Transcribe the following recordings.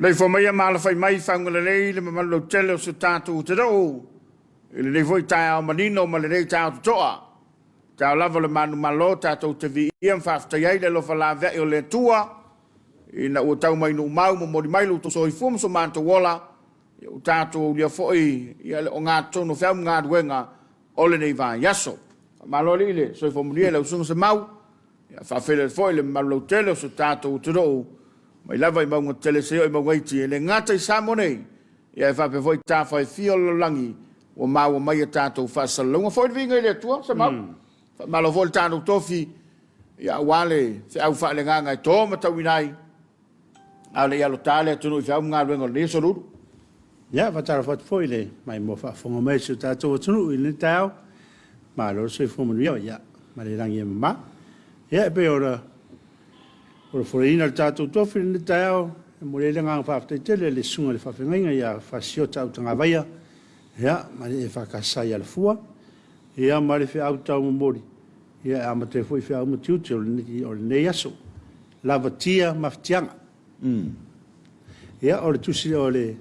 Leifua maia ma alafai mai i fauga lelei le mamalu lautele o si o tatou atunuu i lenei foi taeao manino ma lenei taeao totoa. Taeao lava o le manumalo tatou te viia ma faafetai ai le alofa laveai o le Atua ina ua tau mai nuu mau momoli mai lo outou soifua ma so matou ola, ia ua tatou aulia foi ia le ogatotonu o feau ma galuega o lenei vaiaso. Faamalo alii le soifua manuia i lau susuga Semau, ia faafeiloai foi le mamalu lautele o si o tatou atunuu mai lava i mauga tetele seia oo i mauga iti, e le gata i Samoa nei, ia ae faapea foi tafa e fia o le lalolagi ua maua mai a tatou faasalalauga. Foi le viiga i le Atua, Semau. Faamalo foi le tatou tofi, ia aua le feau faaleagaga e to ma tauina ai, a o le i alota le atunuu i feau ma galuega o lenei aso Lulu. Ia, faatalofa atu foi i le maimoa faafofoga mai o si o tatou atunuu i lenei taeao. Malo le soifua manuia, ia, ma le lagi e mama. Ia, e pei ona folafoleina le tatou tofi i lenei taeao, e momoli ai le agaga faafetai tele i le susuga i le faafeagaiga ia Fasiota Autagavaia, ia, ma le EFKS i Alafua, ia, ma le feau taumomoli, ia, e amata ai foi feau ma tiute o lenei aso. Lavatia mafatiaga. Ia, o le tusi o le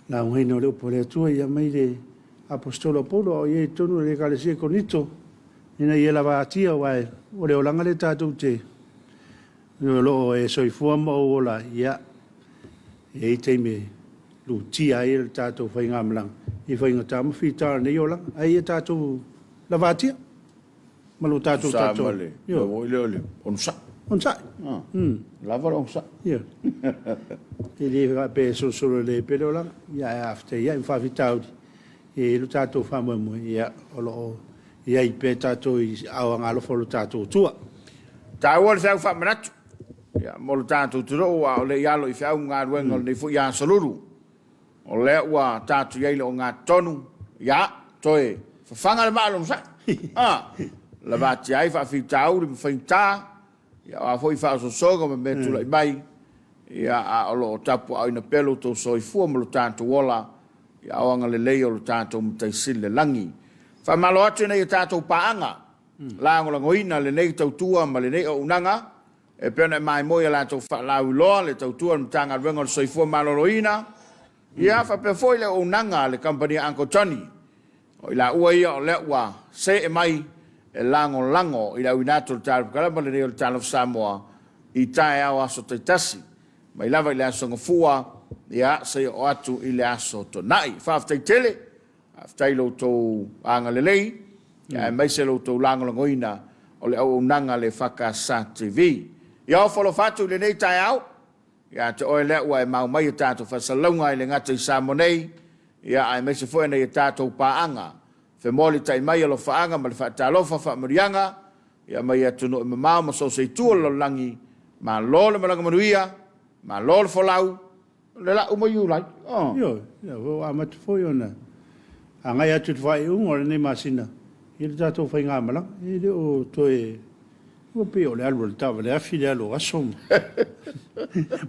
laugaina o le upu a le Atua ia mai le Aposetolo a Paulo a o i ai i totonu o le Ekalesia i Korinito, ina ia lavatia, aua o le olaga lea tatou te, o lo o e soifua ma ou ola ai, ia, e i ai taimi e lutia ai le tatou faigamalaga i faigata ma fita o lenei olaga, ae ia tatou lavatia ma lo tatou Sa ma le mea foi lea o le onosai. Onosai. Lava le onosai. Ioe. E le faapea e solosolo lelei pea le olaga, ia ae a fetaiai ma faafitauli, e i ai lo tatou faamoemoe, ia, o lo o i ai pea tatou i aao agaalofa o lo tatou Atua. Taua le feau faamanatu ia, mo le tatou atunuu a o le i alo i feau ma galuega o lenei foi aso Lulu. O lea ua tatou i ai i le ogatotonu, ia, toe fafaga le maa o le onosai. A, lavatia ai faafitauli ma faigata, ia, o a foi faaosoosoga ma mea tulai mai, ia, a o lo o tapuaaoina pea lo outou soifua ma lo tatou ola, ia, o agalelei o lo tatou Matai Sili i le lagi. Faamalo atu ina ia tatou paaga, lagolagoina lenei tautua ma lenei auaunaga, E pei ona e maimoa i a latou faalauiloa, le tautua a le Matagaluega o le Soifua Maloloina, ia faapea foi le auaunaga a le kamupani a Uncle Johnny. O i laua ia o lea ua see mai e lagolago i le auina atu o le Tala lenei o le Talofa Samoa i taeao aso taitasi, mai lava i le aso Gafua, ia seia oo atu i le aso Toonai. Faafetai tele. Faafetai i lo outou agalelei, aemaise lo outou lagolagoina o le auaunaga a le EFKS TV. Ia ofo alofa atu i lenei taeao ia te oe lea ua e mau mai i a tatou faasalalauga e le gata i Samoa nei, ia aemaise foi nai a tatou paaga. Femolitai mai alofaaga ma le faatalofa faamanuiaga ia mai atunuu e mamao ma so o se itu o le lalolagi. Malo le malaga manuia, malo le folau. O le lau mai Iulai. Oh. Ioe, ia ua amata foi ona agai atu i le faaiuga o lenei masina i le tatou faigamalaga. E le o toe, ua pei o le alu a le taavale afi le alu o aso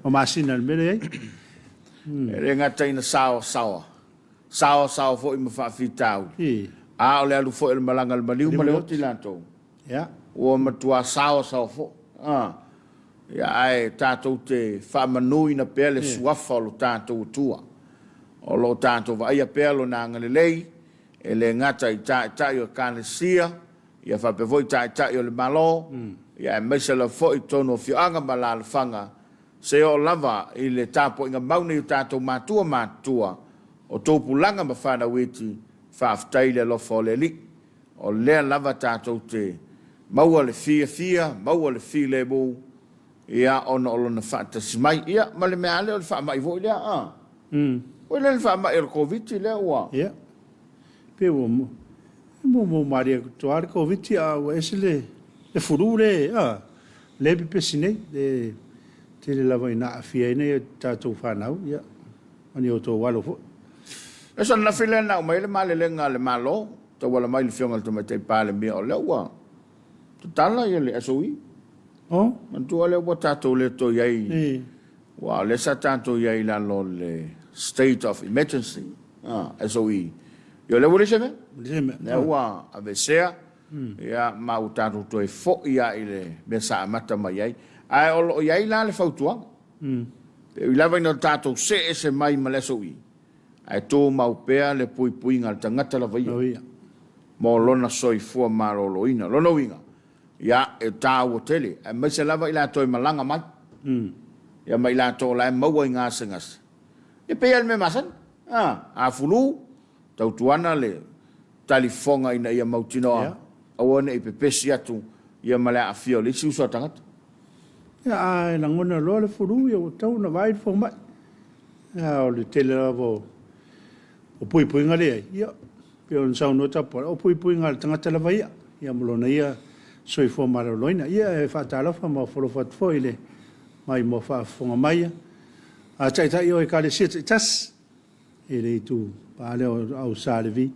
ma masina i le mea lea e i ai. E le gata ina saoasaoa, saoasaoa foi ma faafitauli, a o le alu foi o le malaga a le maliu ma le oti latou. Ia. Ua matua saoasaoa foi. A. Ia, ae tatou te faamanuina pea le suafa o lo tatou Atua. O lo o tatou vaaia pea Lona agalelei, e le gata i Taitai o Ekalesia, ia faapea foi Taitai o le Malo, ia aemaise lava foi i totonu o afioaga ma alaalafaga, seia oo lava i le tapuaiga mau nei o tatou matua matutua, o tupulaga ma fanau iti, faafetai i le alofa o le Alii. O lea lava tatou te maua le fiafia, maua le filemu, ia, ona o Lona faatasi mai. Ia, ma le mea lava lea o le faamai foi lea, a. Foi lea le faamai o le Koviti lea ua. Ia, pei ua muamua malie atu lava le Koviti a ua ese le fulu lea, a, lea e pepesi nei, le tele lava ina aafia ai nai a tatou fanau, ia, ma ni outou alo foi. O le ananafi lea na aumai ai le malelega a le Malo tauala mai i le Afioga i le Tamaitai Palemia, o lea ua tatala ia le SOE. Oh? Manatua lea ua tatou le toe i ai, aua o lea sa tatou i ai i lalo o le State of Emergency, SOE. Ia o lea ua leai se mea. Leai se mea. Lea ua aveesea, ia, ma ua tatou toe foi lava i le mea sa amata mai ai. Ae o lo o i ai la le fautuaga. Pe ui lava ina tatou see ese mai ma le aso ui, ae tumau pea le puipuiga a le tagata lava ia mo lona soifua maloloina. Lona uiga, ia, e taua tele, aemaise lava i latou e malaga mai, ia ma i latou o la e maua i gasegase. Ia pei lava le mea masani, a, a fulu, tautuana le talifofoga ina ia mautinoa, aua ne i pepesi atu ia ma le aafia o le isi uso a tagata. Ia, a e lagona loa le fulu, ia ua tatau ona vaai le fomai. A o le tele lava o puipuiga lea e i ai, ia, pei ona saunoa Tapuala, o puipuiga a le tagata lava ia, ia ma lona ia soifua maloloina. Ia, e faatalofa ma ofo alofa atu foi i le maimoa faafofoga mai a Taitai o Ekalesia taitasi i le itupa lea o Au Sa Levi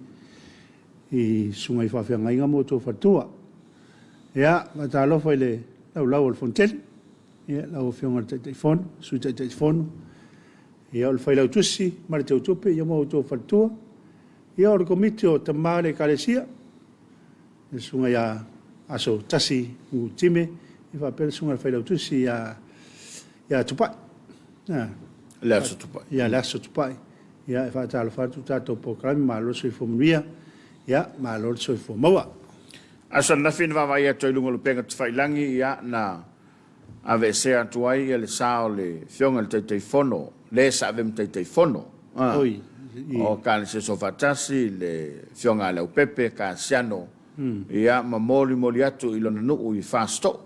i susuga i faafeagaiga ma outou faletua. Ia, faatalofa i le laulau o le Fonotele, ia, lau Afioga i le Taitaifono, Sui Taitaifono, ia, o le Failautusi ma le Teutupe, ia ma outou faletua. Ia, o le Komiti o Tama o le Ekalesia, le Susuga ia Aso Tasi Time, ia faapea le Susuga i le Failautusi ia Tupai. Le Aso Tupai. Ia, le Aso Tupai. Ia, e faatalofa atu tatou polokalame, malo le soifua manuia, ia, malo le soifua maua. Aso ananafi na vaavaai atu ai i luga o le upega tafailagi, ia, na aveesea atu ai ia le sa o le Afioga i le Taitaifono, le sa ave ma Taitaifono o Ekalesia Soofaatasi, le Afioga ia Leaupepe Kasiano, ia, ma molimoli atu i lona nuu i Fasitoo.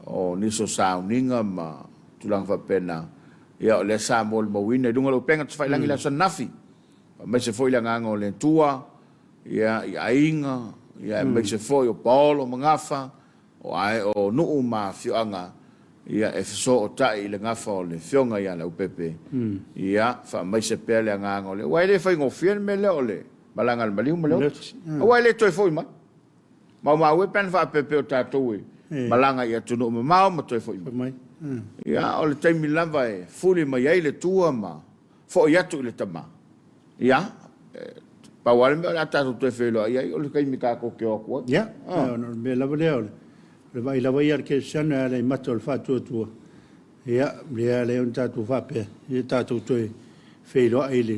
O nisi o sauniga ma tulaga faapena, ia, o lea sa molimauina i luga o le upega tafailagi i le aso ananafi, aemaise foi le agaga o le Atua, ia, i aiga, ia, aemaise foi o paolo ma gafa, O ae o nuu ma afioaga, ia, e fesootai i le gafa o le Afioga ia Leaupepe, ia, faamaise pea le agaga o le, aua e le faigofie le mea lea o le malaga a le maliu ma le oti, aua e le toe foi mai. Maumau e pe ana faapea pea o tatou e malaga i atunuu mamao ma toe foi mai. Ia, o le taimi lava e fuli mai ai le tua ma foi atu i le tama, ia, pau lava le mea o le a tatou toe feiloai ai, o le taimi tatou te o atu ai. Ia, ona o le mea lava lea, o le vaai lava ia a le kerisiano e ala i mata o le faatuatua, ia, lea e ala ai ona tatou faapea, ia tatou toe feiloai i le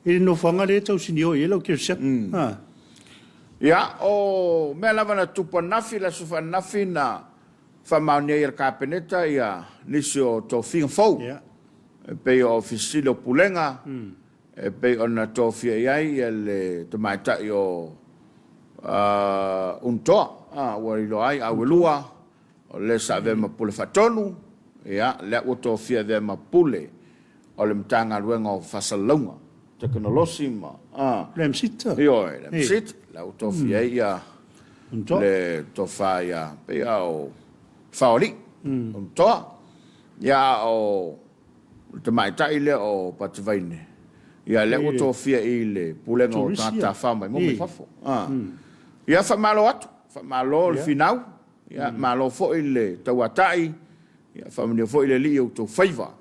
i le nofoaga lea e tausinio i ai lau kerisiano. Ia, o mea lava na tupu ananafi, le aso faananafi na faamaonia ai e le Kapeneta ia nisi o tofiga fou. E pei o Ofisa Sili o Pulega, e pei ona tofia i ai le tamaitai o Unutoa, ua iloa ai Auelua, o le sa avea ma Pule Faatonu, ia, lea ua tofia e avea ma Pule o le Matagaluega o Faasalalauga, Tekonolosi ma... Le MSIT. Ioe, le MSIT, lea ua tofia ai ia le tofa ia, pei lava o Faoalii, Unutoa. Ia, a o le tamaitai lea o Pativaine, ia lea ua tofia i le Pulega o Tagata Tafao Maimoa mai Fafo. Ia, faamalo atu, faamalo le finau, ia, malo foi le tauatai, ia, faamanuia foi le Alii i outou faiva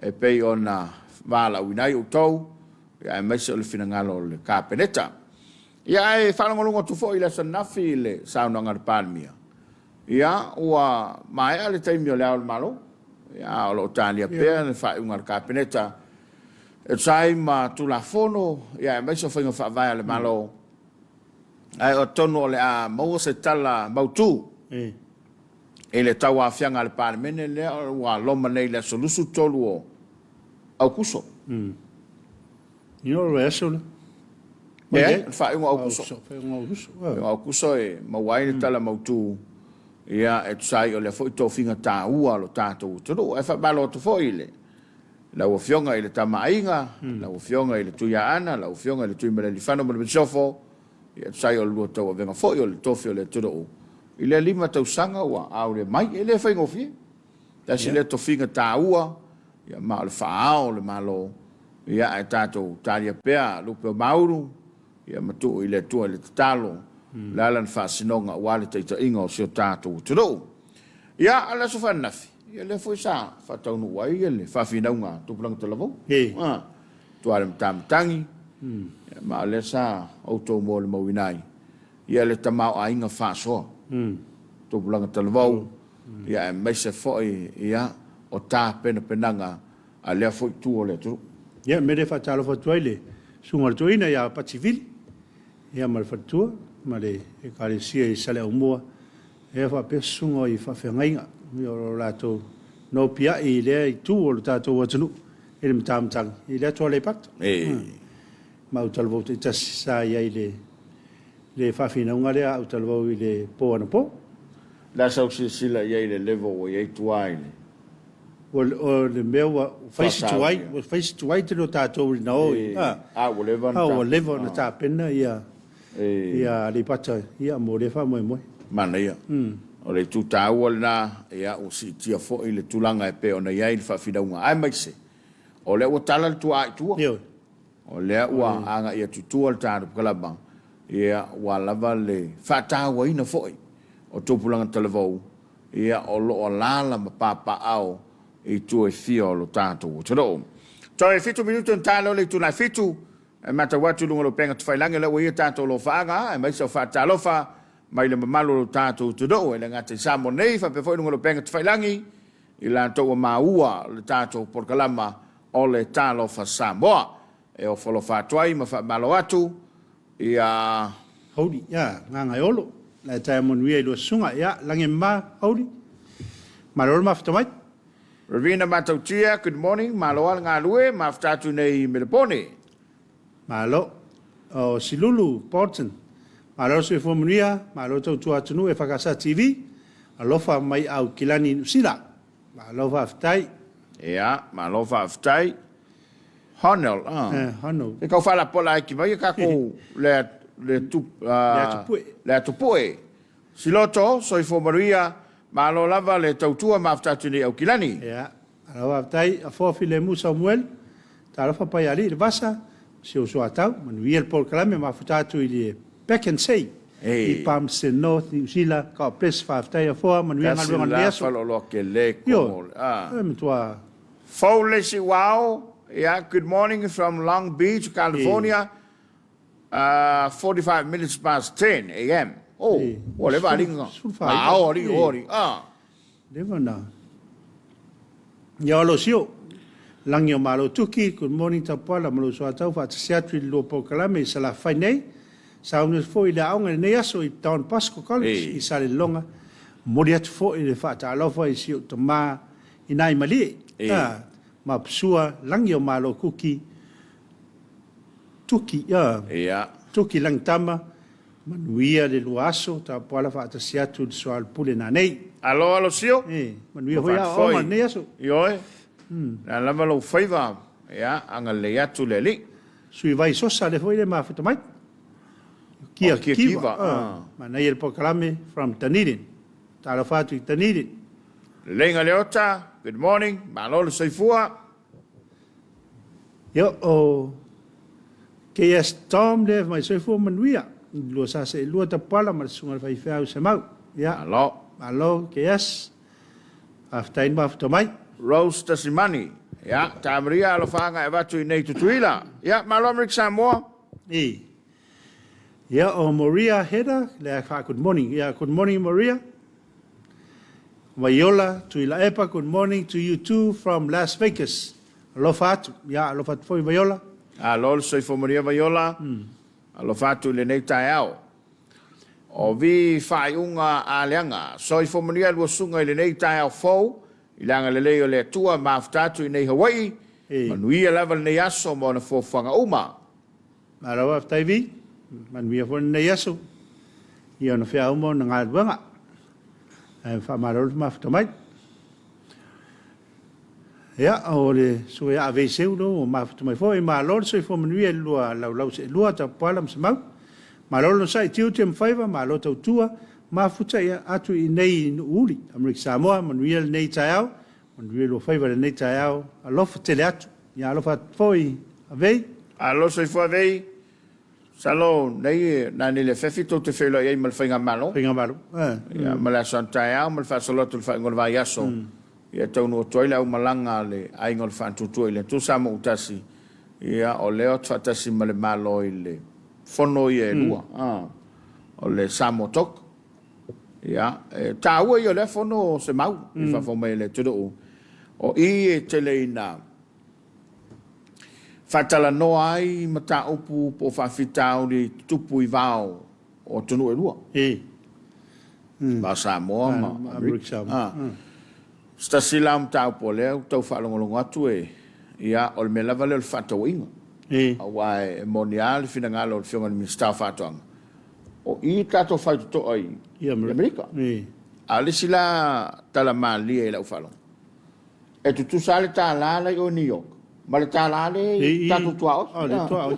e pei ona valaauina ai outou, ia, aemaise o le finagalo o le Kapeneta. Ia, ae faalogologo atu foi i le aso ananafi i le saunoaga a le Palemia, Ia, ua maea le taimi o Le Ao o le Malo, ia, a o lo o talia pea le faaiuga a le Kapeneta e tusa ai ma Tulafono, ia, aemaise o faiga faavae a le Malo, ae atonu o le a maua se tala mautu i le tauaofiaga a le Palemene lea ua loma nei i le aso 23 o Aokuso. Ia, o le vaiaso lea. Leai, o le faaiuga o Aokuso. Faaiuga o Aokuso e maua ai le tala mautu, ia, e tusa ai o lea foi tofiga taua a lo tatou atunuu. Ae faamalo atu foi i le lau Afioga i le Tama a Aiga, lau Afioga i le Tuiaana, lau Afioga i le Tuimalealiifano ma le Masiofo, ia, e tusa ai o le lua tauavega foi o le tofi o le atunuu i lea 5 tausaga ua aulia mai. E le faigofie. Tasi lea tofiga taua, ia, ma o le faa-ao o le Malo, ia, ae tatou talia pea lupe o maulu, ia, ma tuu i le Atua i le tatalo, le ala na faasinoga aua le taitaiga o si o tatou atunuu. Ia, a o le aso faananafi, ia, lea foi sa faataunuu ai le faafinauga a Tupulaga Talavou, tua i le Matamatagi, ia, ma o lea sa outou molimauina ai, ia, le tamaoaiga faasoa, Tupulaga Talavou, ia, aemaise foi, ia, o tapenapenaga a lea foi itu o le atunuu. Ia, o le mea lea e faatalofa atu ai i le Susuga o le Toeaina ia Pati Vili, ia ma le faletua ma le Ekalesia i Saleaaumua, ia faapea susuga i faafeagaiga o lo o latou nopiai i lea itu o le tatou atunuu i le matamatagi i le atu Aleipata. Ma autalavou taitasi sa i ai i le faafinauga lea a autalavou i le po anapo. O le a sau silasila i ai i le level ua i ai tua i le. O le mea ua fai si tuai, ua fai si tuai tele o tatou i na o i. A ua leva ona. A ua leva ona tapena ia ia Aleipata ia mo lea faamoemoe. Manaia. O le itu taua lena, ia ua siitia foi le tulaga e pei ona i ai le faafinauga aemaise o lea ua tala le tuaa i tua. Ioe. O lea ua agai atu i tua le talupakalama, ia ua lava le faatauaina foi o tupulaga talavou, ia o lo o alaala ma papaaao i tua e fia o lo tatou atunuu. Toe fitu minute ona ta lea o le itula e fitu, e matau atu i luga o le upega tafailagi o lea ua i ai tatou lofaaga, aemaise o faatalofa mai le mamalu o lo tatou atunuu, e le gata i Samoa nei faapea foi i luga o le upega tafailagi i latou ua maua le tatou polokalama o le Talofa Samoa. E ofo alofa atu ai ma faamalo atu ia. Holy, ia, Gagaeolo, la e taea manuia i lua susuga, ia, lagi e mama, Holy, malo le mafuta mai. Ravina Matautia, good morning, malo a le galue, mafuta atu nei i Melepone. Malo. O Silulu Bolton, malo le soifua manuia, malo tautua atunuu e FKS TV, alofa mai Aukilani Nusila. Malo faafetai. Ia, malo faafetai. Honel, ah. Eh, Honel. E kau faalapola ai ki mai e kākou le, le, tu, Le atupue. Le atupue. Siloto, soifua manuia, malo lava le tautua mafuta atu nei Aukilani. Ia, malo faafetai. Afoa Filemu Samuel, talofa Paialii le vasa, si ou soatau, manuia le polokalame mafuta atu i le Beck and Say i Palmerston North, Niu Sila. God bless, faafetai Afoa, manuia Tasi galuega o la lenei aso. faleoloa kele Ioe, komo le, ah. e matua. Fou le isi uao, yeah, good morning from Long Beach, California, 45 minutes past 10 am. Oh, ua leva alii 14. Ao alii, o alii, ah. Leva na. Ia olo sio. Lagi o Malo Tuki, good morning Tapuala ma lou soatau faatasi atu i le lua polokalame i Salafai nei. Sauni atu foi i le aoga i lenei aso i Don Bosco College i Salelologa. Momoli atu foi le faatalofa i si ou tama i nai Malie. Ma Pusua, Lagi o Malo Kuki, Tuki, Tuki Lagitama, Manuia le lua aso, Tapuala faatasi atu i le soalepule nanei. Alo alo sio. Manuia foi aoaoga lenei aso. Ioe. O le a lava lou faiva, ia, agalelei atu le Alii. Sui vai sosa lea foi le mafuta mai. Kia Kiva. Manaia le polokalame from Dunedin. Talofa atu i Dunedin. Lelei Galeota, good morning, malo le soifua. Ia, o KS Tom lea mai soifua manuia. Lua sa seelua Tapuala ma le susuga i le faifeau Semau. Ia. Malo. Malo KS. Faafetai le mafuta mai. Rose Tasimani, ia, Tamaria alofaaga e avatu i nei Tutuila. Ia, malo Amerika Samoa. E. Ia, o Maria Heda, lea fa good morning. Ia, good morning Maria. Vaiola Tuilaepa, good morning to you too from Las Vegas. Alofa atu. Ia, alofa atu foi Vaiola. Alo le soifua manuia Vaiola. Alofa atu i lenei taeao. O vi faaiuga a leaga. Soifua manuia lua susuga i lenei taeao fou i le agalelei o le Atua mafuta atu i nei Hawaii. Manuia lava lenei aso ma ona fuafuaga uma. Malo faafetai Vi. Manuia foi lenei aso i ona feau ma ona galuega. Ae faamalo le mafuta mai. Ia, o le sui a Aveiseu lea ua mafuta mai foi. Malo le soifua manuia i le lua laulau seelua, Tapuala ma Semau. Malo le onosai i tiute ma faiva, malo tautua, mafuta ia atu i inei i Nuuuli, Amerika Samoa. Manuia lenei taeao, manuia lua faiva i lenei taeao. Alofa tele atu. Ia alofa atu foi Avei. Alo soifua Avei. Masalo nei na nei le fefi tou te feiloai ai ma le Faigamalo. Faigamalo. Ia ma le aso taeao ma le faasolo atu i le faaiuga o le vaiaso. Ia taunuu atu ai le aumalaga a le aiga o le Faatuatua i le Atua Samoa-utasi. Ia o lea ou te faatasi ma le Malo i le fono ia e lua. O le Samoa Talk. Ia, e taua ia o lea fono o Semau i faafofoga mai e le atunuu. O i e tele ina faatalanoa ai mataupu po o faafitauli e tutupu i vao o atunuu e lua. Va o Samoa ma Amerika. Se tasi la o mataupu o lea ua tau faalogologo atu e, ia, o le mea lava lea o le fefaatauaiga. Aua e moni lava le finagalo o le Afioga i le Minisita o Faatoaga, o i tatou faitotoa i Amerika. A o le isi la tala malie i lau faalogo, e tutusa lava le tala la i o i New York ma le tala lea i tatou tuaoi. O le tuaoi.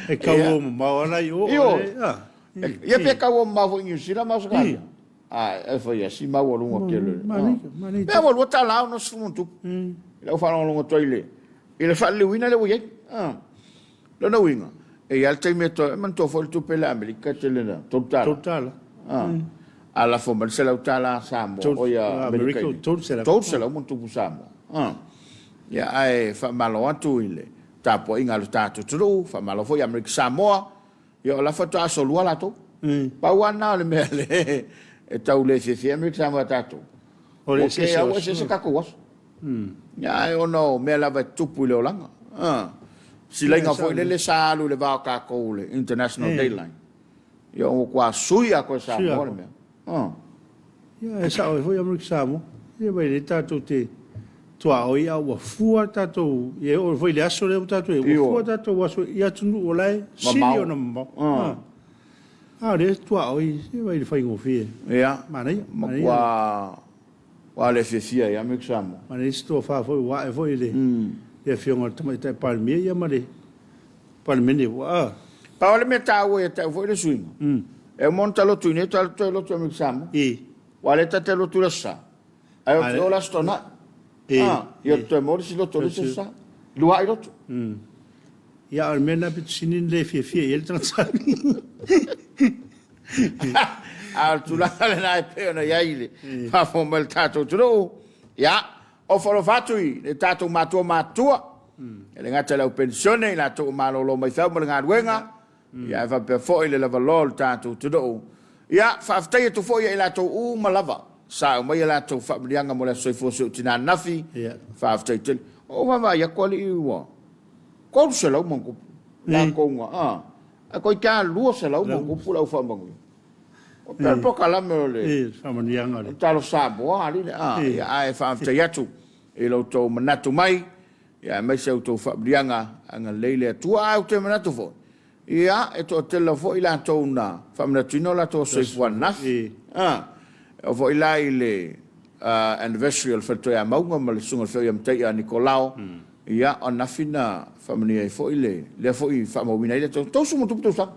E tau mamao lava la i o. Ia pe tau mamao foi i Niu Sila ma Ausetalia. A e fai lava si maualuga tele. Pe ua $2.60 i lau faalogologo atu ai i le faaliliuina lea ua i ai. Lona uiga, e i ai lava le taimi e toe, e manatua foi le tupe lea a Amerika e tele na $3. $3. A lafo mai le $100 Samoa, oi a Amerika i $300. $300 ma tupu Samoa. Ia, ae faamalo atu i le tapuaiga a lo tatou atunuu, faamalo foi i Amerika Samoa, ia o la faatoa aso lua latou. Pau lava lena o le mea le e tau le fiafia ai Amerika Samoa ia tatou. O le Ua ke eseese a o ua aso. eseese tatou aso. Ia, ae ona o mea lava e tutupu i le olaga. Silaiga Ia, foi sao. lele sa alu i le va o tatou i le International Dateline. Ia ua matua sui atoa e Sui Samoa le atoa. mea. Ia, e sao ai foi Amerika Samoa. Ia, vai le tatou te tuaoi a ua fua tatou, ia oo foi i le aso lea ua tatou i ai, ua fua tatou aso i atunuu o la e sili Mamao. ona mamao. A o lea e tuaoi, se vai le faigofie. Ia, Manaia, manaia. matua ua le fiafia ai Amerika Samoa. Manaia se tofa foi ua ae foi i le le Afioga i le Tamaitai Palemia ia ma le Palemene ua a. Pau le mea taua ia te au foi le suiga, e uma ona ta lotu i inei, ta toe lotu i Amerika Samoa. Aua o lea ta te alu atu i le Aso Sa, ae o te o le Aso Toonai. Ia toe maua le isi lotu o le isi Aso Sa. Luai lotu. Ia, a o le mea lena pito sili ona le fiafia i ai le tagata. A o le tulaga lena e pei ona i ai le faafofoga mai o le tatou atunuu. Ia, ofa alofa atu i le tatou matua matutua, e le gata i le au penisione, i latou ua malolo mai feau ma le galuega, ia ae faapea foi le lavaloa o le tatou atunuu. Ia, faafetai atu foi ia i latou uma lava sa aumaia latou faamanuiaga mo le aso soifua o si ou tina ananafi. Faafetai tele. Ua ou vaavaai atu alii ua 300 ma ona tupu latou na, ae toeitiiti lava 200 ma ona tupu le au faamanuia. O pei o le polokalame o le Faamanuiaga o le Talo Samoa alii le, ia, ae faafetai atu i lo outou manatu mai, ia aemaise a outou faamanuiaga, agalelei le Atua. Ae ou te manatu foi, ia, e toatele foi latou na faamanatuina o latou aso soifua ananafi. E oo foi la i le anniversary o le Faletoiamauga ma le Susuga i le Feoi ia Mataia Nikolao, ia, o ananafi na faamanuia ai foi le, lea foi faamauina ai le 30 ma tupu tausaga.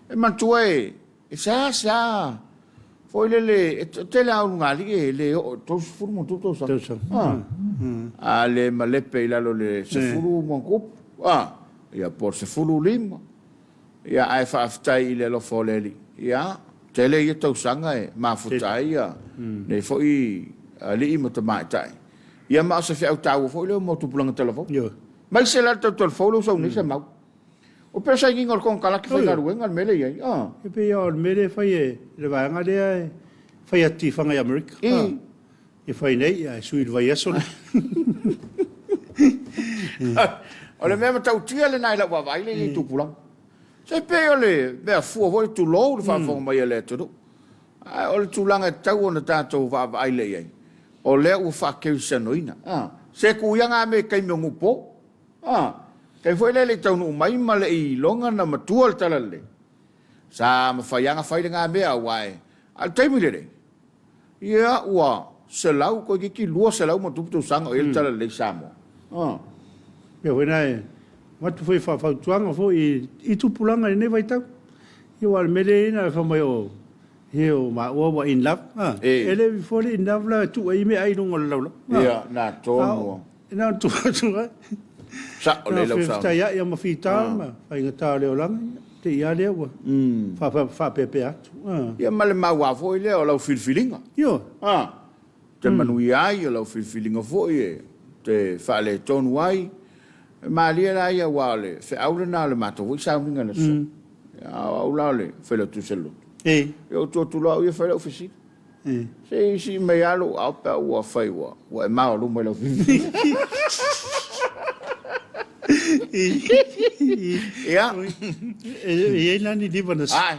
E manatua e seasea foi lele, e tele lava ulugalii e le oo i le 30 ma tupu tausaga. Tausaga. A le malepe i lalo o le 10 ma tupu, ia po o le 15. Ia, ae faafetai i le alofa o le Alii. Ia, tele ia tausaga e mafuta ai ia nei foi alii ma tamaitai. Ia ma o se feau taua foi lea mo tupulaga talavou. Mai se la le tau talavou lea ua sau nei se mau. O pei o sainiga o le konekarate faigaluega le mea lea e i ai. E pei o le mea lea e fai e le vaega lea e fai atu i Tifaga i Amerika. E fai nei, ae sui i le vaiaso lea. O le mea matautia lena i lau vaavaai lea i ai i tupulaga. Se pei o le mea fua foi, tulou le faafofoga mai a le atunuu. Ae o le tulaga e tatau ona tatou vaavaai lea i ai, o lea ua faakerisianoina. Se tuiaga lava mea i taimi o nuupo. Taimi foi lea e le i taunuu mai ma le i iloga na matua le talalelei, sa mafai lava ona fai lena mea aua e, a o le taimi lenei, ia ua 100 toeitiiti 200 ma tupu tausaga o i ai le talalelei i Samoa. Mea foi lena e avatu foi faafautuaga foi i tupulaga i lenei vaitau. Ia aua o le mea lea e i ai na o le fai mai o he o maua ua in love. E le before le in love la e tuu ai meaai i luga o le laulau. Ia, na tonu. E na ona tuu atu ai. Sao lelei lau saunoaga. Fetaiai ma fita ma faigata o le olaga, ia, te i lava lea ua faapeapea atu. Ia ma le maua foi lea o lau filifiliga. Ioe. Te manuia ai o lau filifiliga foi e te faaletonu ai. E malie la ia aua o le feau lena o le matou foi sauniga i le aso. A o au la o le failautusi o le lotu. Ia ou tu atu loa au ia fai lau fesili. Se i sii mai lava lou aao pe a ua fai ua ua e maoaluma i lau filifiliga. Ia. E i ai la ni lima na Ai,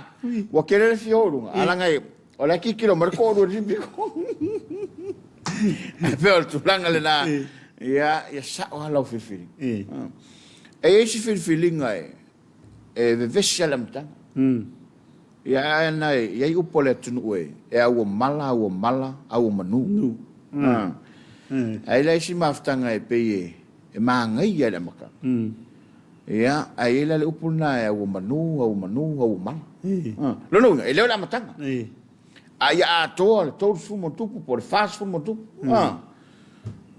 ua tele le fia o i luga, a leaga e, o la e tilotilo mai le toalua i le isi pito. Ae pei o le tulaga lena, ia, ia sao lava lau filifiliga. E i ai isi filifiliga e, e vevesi lava i le amataga. Ia ae na e i ai upu a le atunuu e, e auomala, auomala, auomanu. Ae i ai la isi mafutaga e pei e, e manaia i le amataga. Ia, ae i ai la le upu lena e auomanu, auomanu, auomala. Lona uiga, e le o le amataga. A ia atoa le 30 ma tupu po o le 40 ma tupu.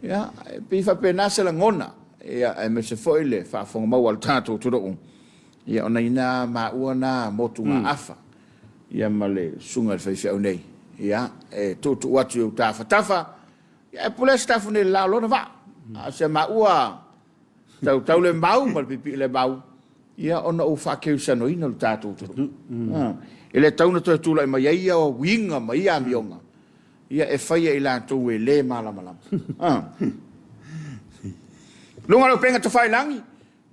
Ia, e pei e faapena se lagona, ia, aemaise foi le faafofoga mau a le tatou atunuu. Ia ona ina maua na motugaafa ia ma le susuga i le faifeau nei, ia e tuutuu atu i ou tafatafa, ia e pule se tafu nei i le la o lona vaa. A o se maua tautau le mau ma le pipii le mau, ia ona ou faakeusanoina o le tatou atunuu. E le tatau ona toe tulai mai ai ia uiga ma ia amioga, ia e fai e i latou e le malamalama. Luga o le upega tafailagi,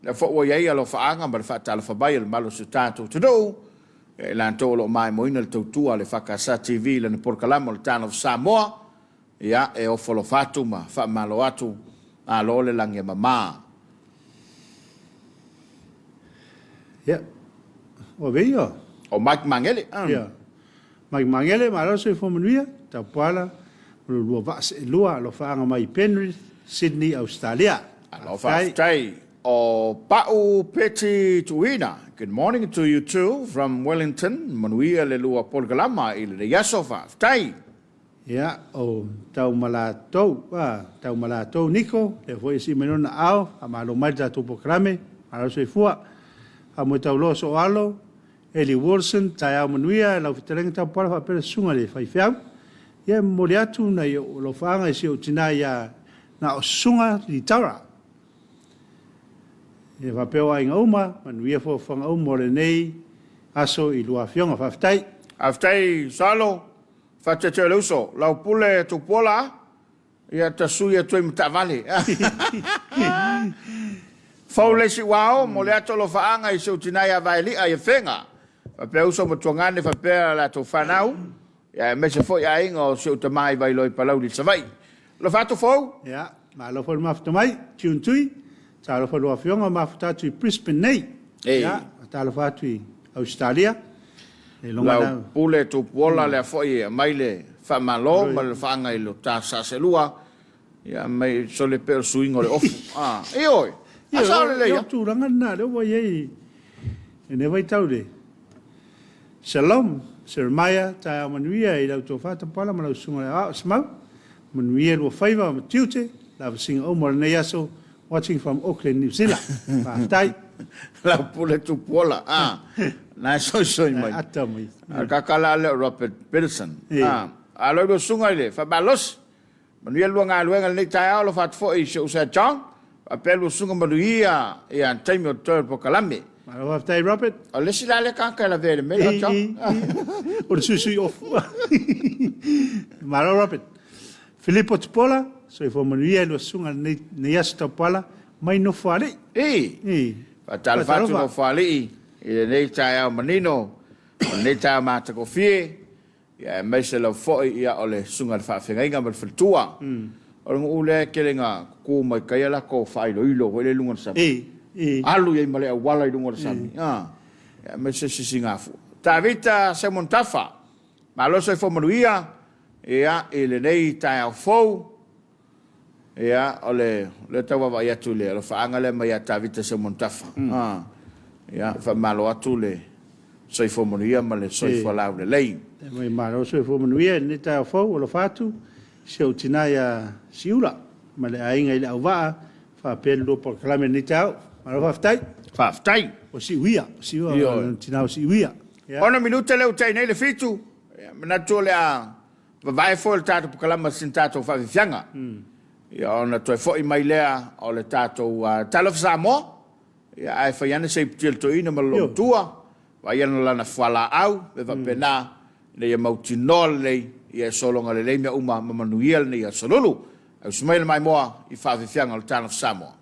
Lea foi ua i ai alofaaga ma le faatalofa mai a le mamalu o si o tatou atunuu, ia i latou o lo o maimoaina le tautua a le EFKS TV i lana polokalama o le Tala of Samoa, ia e ofo alofa atu ma faamalo atu, malo le lagi e mama. Ia, ua avea ia. O Mike Magele. Ia, Mike Magele, malo le soifua manuia, Tapuala, ma lo lua vaa seelua, alofaaga mai Penrith, Sydney, Ausetalia. Alo faafetai. O Pau Peti Tuuina, good morning to you too from Wellington, manuia le lua polokalama i lenei aso, faafetai. Ia, o Taumalatou, a, Taumalatou Niko, lea foi e sii mai lona aao, faamalo mai le tatou polokalame, malo le soifua. Faamoe tauloa Sooalo, Eli Wilson, Taeao manuia, lau fetalaiga Tapuala faapea le susuga i le faifeau. Ia e momoli atu nai ou alofaaga i si ou tina ia Naosusuga Litara. Ia faapea o aiga uma, manuia fuafuaga uma o lenei aso i lua afioga. Faafetai. Faafetai Salo, faatetea le uso, lau pule Tupuola. Ia ta sui atu ai ma taavale. Fou le isi uao, mo le atu alofaaga i si ou tina ia Vaeli'a i Afega. Faapea uso ma tuagane faapea latou fanau, ia aemaise foi aiga o si ou tama i Vailoa i Palauli i Savaii. Alofa atu Fou. Ia, malo foi le mafuta mai, June Tui. Talofa i lua afioga, mafuta atu i Brisbane nei. Ia, talofa atu i Ausetalia. Lau pule Tupuola lea foi e aumai le faamalo ma le lofaaga i lo ta sa selua ia aumai sole pea o le suiga o le ofu. Ah, ioe. A sao lelei ia. Tulaga lena lea ua i ai i lenei vaitau le Shalom, Jeremiah, taeao manuia i lau tofa Tapuala ma lau susuga i le Aoao Semau. Manuia lua faiva ma tiute, lavasiga uma o lenei aso Watching from Auckland, New Zealand. Faafetai. Lau pule tupuola, ah, na e soisoi mai. Ata mai. A kakala le o Robert Peterson. Ah, a loi lua susuga i le faamalosi. Manuia lua galuega i lenei taeao, alofa atu foi i si ou uso ia John. Faapea lua susuga manuia ia taimi o totoe o le polokalame. Malo faafetai Robert. O le isi la lea tagata e lavea i le mea lea John. O le suisui ofu. Malo Robert. Filipo Tupola, soifua manuia i lua susuga i lenei aso Taupala mai Nofoalii. I. I. Faatalofa atu Nofoalii i lenei taeao manino, o lenei taeao matagofie, ia aemaise lava foi ia o le susuga i le faafeagaiga ma le faletua. O le nuu lea e tele ina tutu mai tai a latou faailoilo foi lea i luga o le sami. I. I. Alu i ai ma le auala i luga o le sami. Ia aemaise Sisigafua. Tavita Semontafa. Malo soifua manuia ia i lenei taeao fou. Ia o le lea tau vaavaai atu i le alofaaga lea mai ia Tavita Seumanutafa. Ia faamalo atu le soifua manuia ma le soifua laulelei. E mai malo soifua manuia i lenei taeao fou, alofa atu i si ou tina ia Siula ma le aiga i le auvaa faapea le lua polokalame i lenei taeao. Malo faafetai. Faafetai. O Siuia, o Siua, o tina o Siuia. Ono minute lea ua tai nei le fitu, manatu o le a vavae foi le tatou polokalame ma sina tatou faafiafiaga. Ia ona toe foi mai lea o le tatou Talofa Samoa, ia ae fai ane se iputi a le toeaina ma le loomatua, vaai ana lana fualaau, mea faapena, ina ia mautinoa lelei, Ia e sologa lelei mea uma ma manuia lenei aso lulu. Ausi mai le maimoa i faafiafiaga o le Talofa Samoa.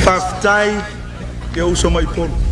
Faafetai e ou uso mai Upolu.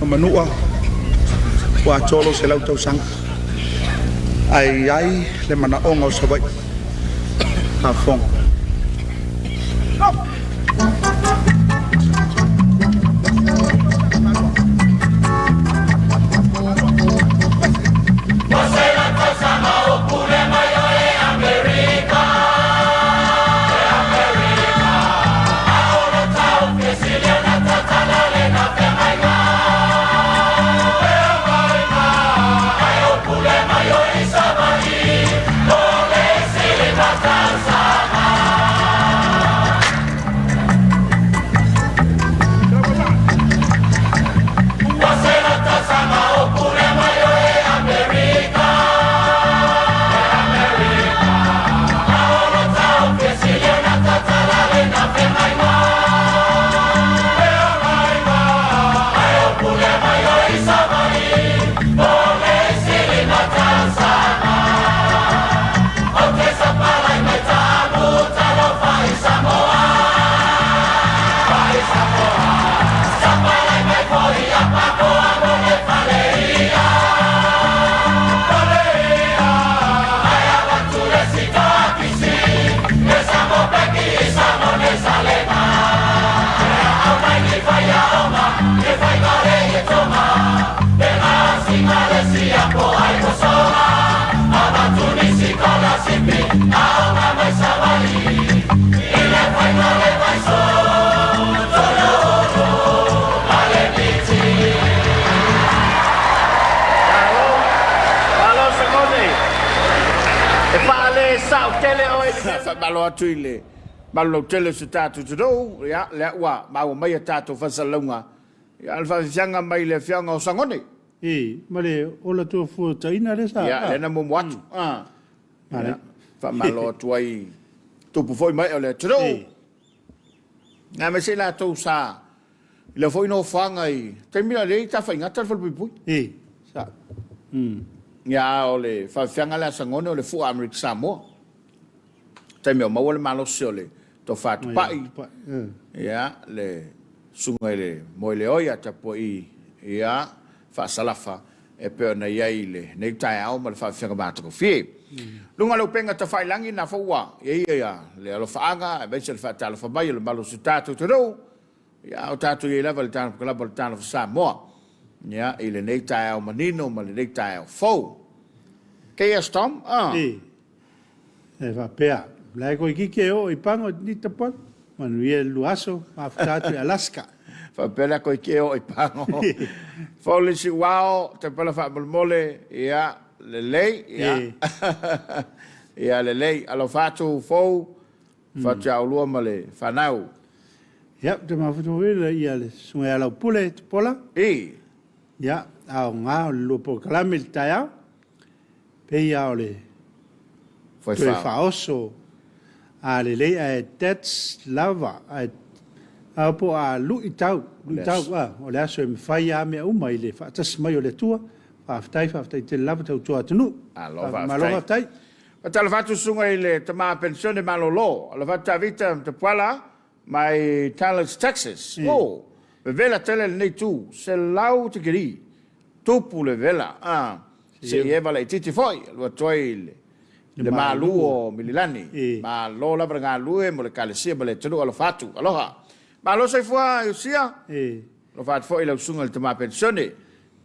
Ma Manua, ua atoa lou 100 tausaga, ae i ai le manaoga o Savaii. Faafofoga. Malo, malo Sagone. E faale sao tele oe. Faamalo atu i le malolautele o se tatou atunuu, ia, lea ua maua mai a tatou faasalalauga, ia, le faafiafiaga mai le afioaga o Sagone. I, ma le ola tuafuataina lea sa. Ia, lea na muamua atu. Ah. Ia, faamalo atu ai tupu foi mai o le atunuu. Aemaise i latou sa i lau foi nofoaga i taimi la lea i Tafaigata le falepuipui. I, sa. Ia, a o le faafiafiaga lea a Sagone o le fua Amerika Samoa. Taimi o maua le malosi o le Tofa Tupai, ia, le susuga i le Moeleoi a Tapuai, ia, Faasalafa, e pei ona i ai i lenei taeao ma le faafiafiaga matagofie. Luga o le upega tafailagi na foi ua i ai ia le alofaaga aemaise le faatalofa mai o le malosi o tatou atunuu, ia, a o tatou i ai lava i le Talofa o le Talofa Samoa, ia, i lenei taeao manino ma lenei taeao fou. KS Tom, ah. E faapea, la e toeitiiti e oo i Pago ni tapuai, manuia le lua aso, mafuta atu i Alaska. Faapea la toeitiiti e oo i Pago. Fou le isi uao, tapala faamolemole, ia, lelei, ia. Ia, lelei. Alofa atu Fou, fatu ia oulua ma le fanau. Ia, ou te mafuta foi ia le susuga ia Laupule Tupuola. I. Ia, aoga o le lua polokalame i le taeao. Pei lava o le toe faaoso a lelei ae that's lava ae a po a luitau luitau a o le aso e mafai a mea uma i le faatasi mai o le Atua. Faafetai faafetai tele lava tautua atunuu. Malo faafetai. Faafetai. Faatalofa atu susuga i le tama penisione malolo, alofa atu Tavita Tapuala mai Dallas, Texas. Oh, vevela tele lenei itu, 100 tikeri. Tupu le vela, a, se i eva laitiiti foi, alu atu ai le, le malu o Mililani. Malo lava le galulue mo le Ekalesia ma le atunuu, alofa atu, aloha. Malo soifua Iosia, alofa atu foi i lau susuga i le tama penisione.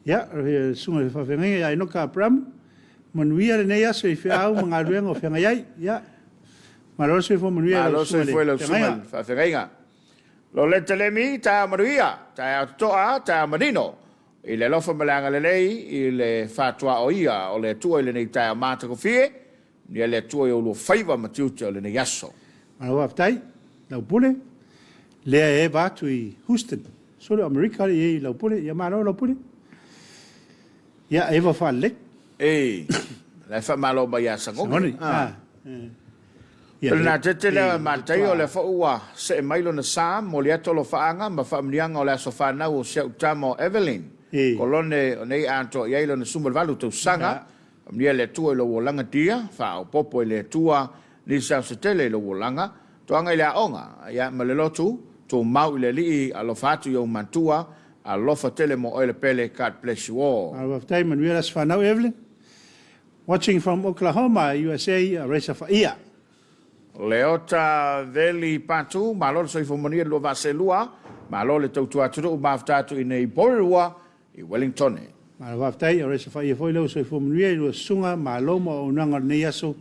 Ia, le susuga i le faafeagaiga ia Enoka Aperamo, manuia lenei aso i feau ma galuega o feagai ai. Ia, malo le soifua manuia i lau susuga i le faafeagaiga. Loleta Lemi, taeao manuia, taeao totoa, taeao manino, i le alofa ma le agalelei, i le faatuaoia o le Atua i lenei taeao matagofie, manuia le Atua i oulua faiva ma tiute o lenei aso. Malo faafetai, lau Pule, lea e eva atu i Houston, sole o Amerika lea e i ai lau Pule, ia malo lau Pule. Ia, eva faalelei. Ei, la e faamalo mai ia Sagone. Ah. O lena tete lea Mataio, o lea foi ua see mai lona sa, momoli atu alofaaga ma faamanuiaga o le aso fanau o si au tama o Evelyn Kolone o nei atoa i ai lona 18 tausaga. Faamanuia le Atua i lou olaga dia, faaopoopo i le Atua nisi aso tele i lou olaga, toaga i le aoga, ia ma le lotu, tumau i le Alii, alofa atu i ou matua. Alofa tele mo oe le pele, God bless you all. Malo faafetai, manuia le aso fanau Evelyn. Watching from Oklahoma, USA, Reza Faia. Leota Veli Patu, malo le soifua manuia le 2022, malo le tautua atunuu, mafuta atu i nei Porirua i Wellingtone. Malo faafetai, Reza Faia foi lou soifua manuia i lua susuga, malo mo auaunaga o lenei aso,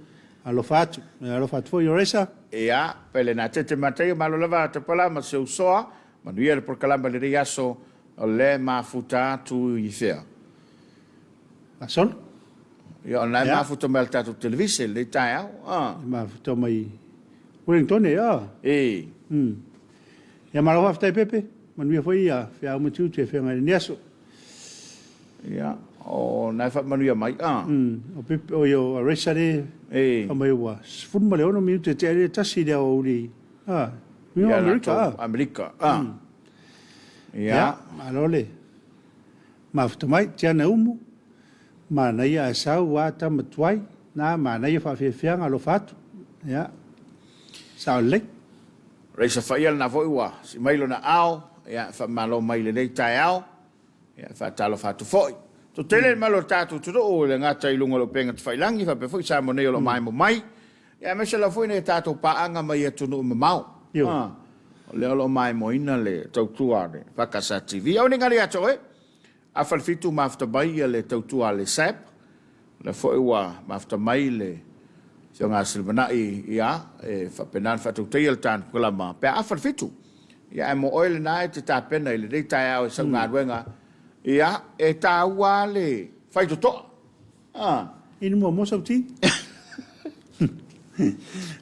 alofa atu. Alofa atu foi Reza. Ia, pele na tete mataia, malo lava Tapala ma se usoa, manuia le polokalame i lenei aso, o le mafuta atu i fea? Gasolo. Ia, o lena e mafuta mai le tatou televise i lenei taeao. Ah. E mafuta mai Wellington, ia. E. Ia, malo faafetai Pepe. Manuia foi ia feau ma tiute e feagai i lenei aso. Ia, o lena e faamanuia mai. Ah. O Pepe, o ia o Aresa le E. Mai ua 16 minute te ale tasi le aoauli. Ah. Ia Amerika. Ah. Amerika. Ah. Ia. Ia, malo le mafuta mai, tiana umu, manaia ae sau a tama tuai, na manaia faafiafiaga alofa atu. Ia, sao lelei. Raisa Faia lena foi ua sii mai lona ao, ia, faamalo mai i lenei taeao, ia, faatalofa atu foi. Totele le malu o le tatou atunuu e le gata i luga o le upega tafailagi faapea foi Samoa nei o lo o maemo mai, ia aemaise lava foi nai a tatou paaga mai atunuu mamao. Ioe. O lea o lo o maimoaina le tautua a le Pakasa TV. Aua ne i galo ia te oe, afa le fitu mafuta mai ia le tautua a le SAP, o lea foi ua mafuta mai le Afioga a Silimanai ia, e faapena ona faatautaia le ta polokalama pe a afa le fitu. Ia ae mo oe lena e te tapena i lenei taeao e sau galuega, ia, e taua lava le faitotoa. Ah. Inu muamua sau ti.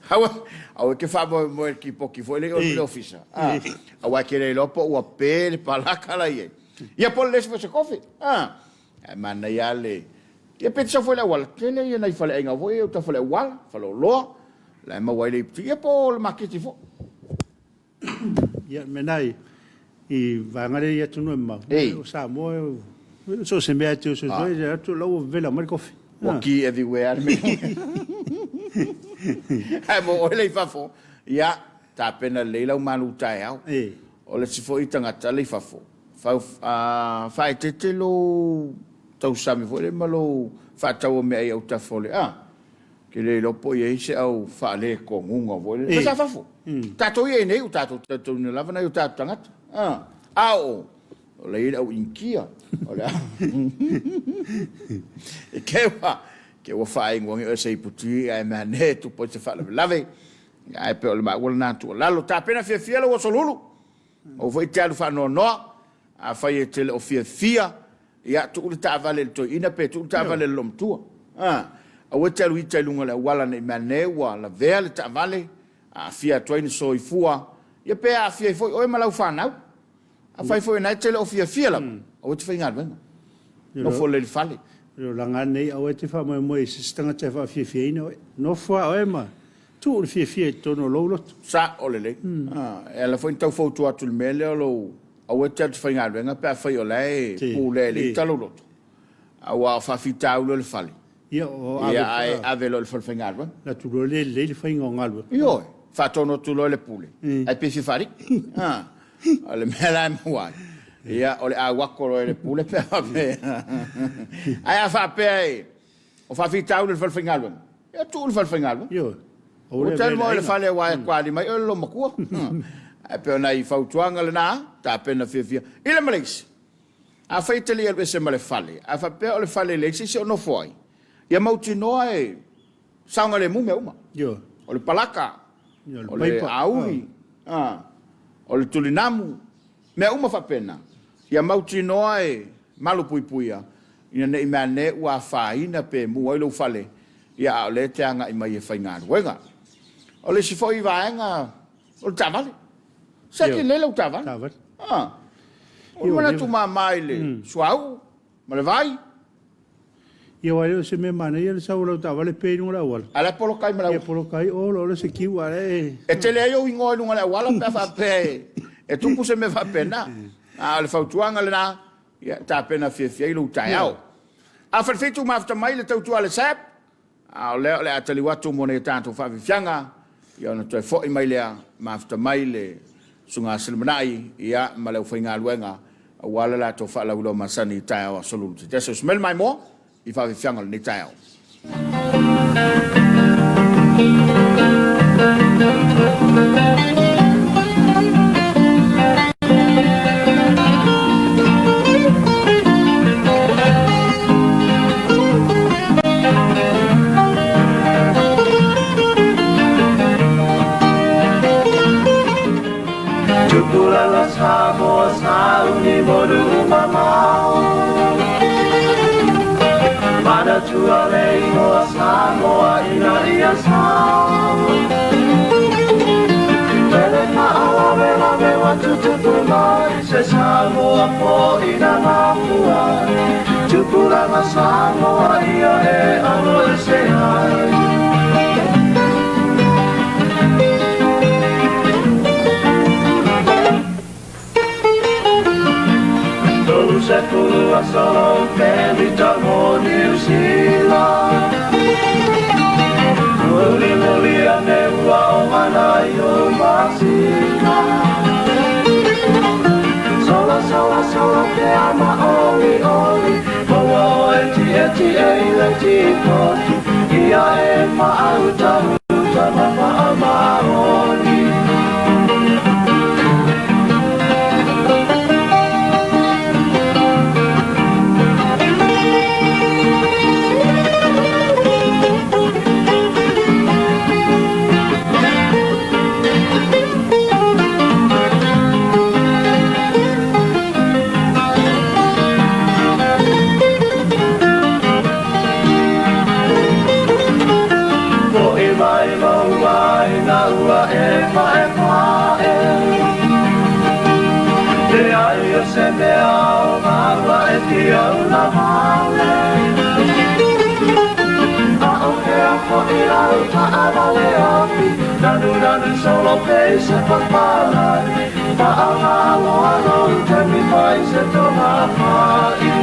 Aua, aua e te faamoemoe i le kipoki foi lea i o i le ofisa. Ah. Aua e te le iloa po ua pe le palaka la i ai. Ia po o le lesi foi o se kofi. Ah. Ae manaia lava le... Ia pe te sau foi i le auala, tele ia nai faleaiga foi ia i uta faleauala, faleoloa, la e maua ai le iputi. Ia po o le maketi foi. Ia, mea na i vaega lea i atunuu e mamao, o Samoa, so o se mea e te oso ai, e atu la ua vevela mai le kofi. Ua ki everywhere le mea. Ae mo oe le i fafo, ia, tapena lelei lau malu taeao. O le isi foi tagata le i fafo, faaeteete lou tausami foi lea ma lou faatau o mea i autafa o le, a. Ke le iloa po o i ai se au faaletonuga foi lele. Sa fafo. Tatou ia i nei ua tatou talitonuina lava nai o tatou tagata. A o o la i ai le au Initia. O le E ke ua ke ua faaingoa oe se iputi ae mea ane e tupu ai se faalavelave. Ae pei o le maua lena tuualalo. Tapena fiafia lau aso lulu. Aua foi e te alu faanoanoa. Afai e te le o fiafia, ia, tuu le taavale i le toeaina pe tuu le taavale i le loomatua. A, aua e te alu ita i luga o le auala ne i meaane ua lavea le taavale, aafia atu ai ni soifua, ia pe aafia ai foi oe ma lau fanau. Afai foi o lena e te le o fiafia lava, aua e te faigaluega. Nofo lelei i le fale. O le olaga lava lenei, aua e te faamoemoe i se isi tagata e faafiafiaina oe. Nofo lava oe ma Tuu le fiafia i totonu o lou loto. Sao lelei. E ala foi ona tau fautua atu i le mea lea o lou aua e te alu i te faigaluega pe afai o la e pulea e le ita lou loto. Aua o faafitauli o le fale, Ia, o ave, ia ae ave loa i le fale faigaluega. Alu atu loa le lelei le faiga o galuega. Ioe, faatonu atu loa e le pule, ae pe fia faalii. O le mea la e maua ai, ia o le auako loa e le pule pe a faapea. Ae a faapea e O faafitauli o le fale faigaluega, ia tuu le fale faigaluega. Ioe. Ua tali mai le fale aua e kuali mai oe le loomatua. Ae pei o nai fautuaga lena, tapena fiafia. I le ma le isi, afai e te le i alu ese ma le fale, a faapea o le fale e leai se isi o nofo ai, ia mautinoa e saogalemu mea uma. Ioe. O le palaka, o le auli, o le tulinamu, Mea uma faapena, ia mautinoa e malupuipuia, ina ne i meaane ua afaina pe mu ai lou fale, ia a o lea e te agai mai e faigaluega. O le isi foi vaega, o le taavale. Siaki lelei lau taavale. Ah, o le manatu mama i le suauu ma le vai. Ia aua e le o se mea manaia le sau o lau taavale pe i luga o le auala. A o la e poloka ai ma le auala. Ia poloka ai o loa le se kiu a e. E tele ai ou igoa i luga o le auala pe a faapea e tupu se mea faapena. A o le fautuaga lena, ia tapena fiafia ai lou taeao. A falefitu mafuta mai le tautua a le SAP, a o lea o le a taliu atu mo nai a tatou faafiafiaga, ia ona toe foi mai lea, mafuta mai le Susuga Silimanai, ia ma le aufaigaluega. Aua le latou faalauiloa masani i taeao aso Lulu. Se tasi o se mele maimoa i faafiafiaga o lenei taeao. Tupulaga Samoa sauni modu mamao Manatua le igoa Samoa ina ia sao Pele faalavelave ua tutupu mai Se Samoa foi na mafua Tupulaga Samoa ia e alo ese ai 30 aso lou pelita mo Niu Sila Mulimuli ane ua o mana i o masina Sola, sola, sola te ama oli, oli Maua oe tie, tie i le tipotu Ia e maauta uta ma maamaoni. Fo'i mai maua ina ua e paepae Leai o se mea o maua e fia una vale A o hea fo'i lau taavale afi Nanu nanu solo pei se papalagi Faaaga loa lou taimi fai se toga fa'i.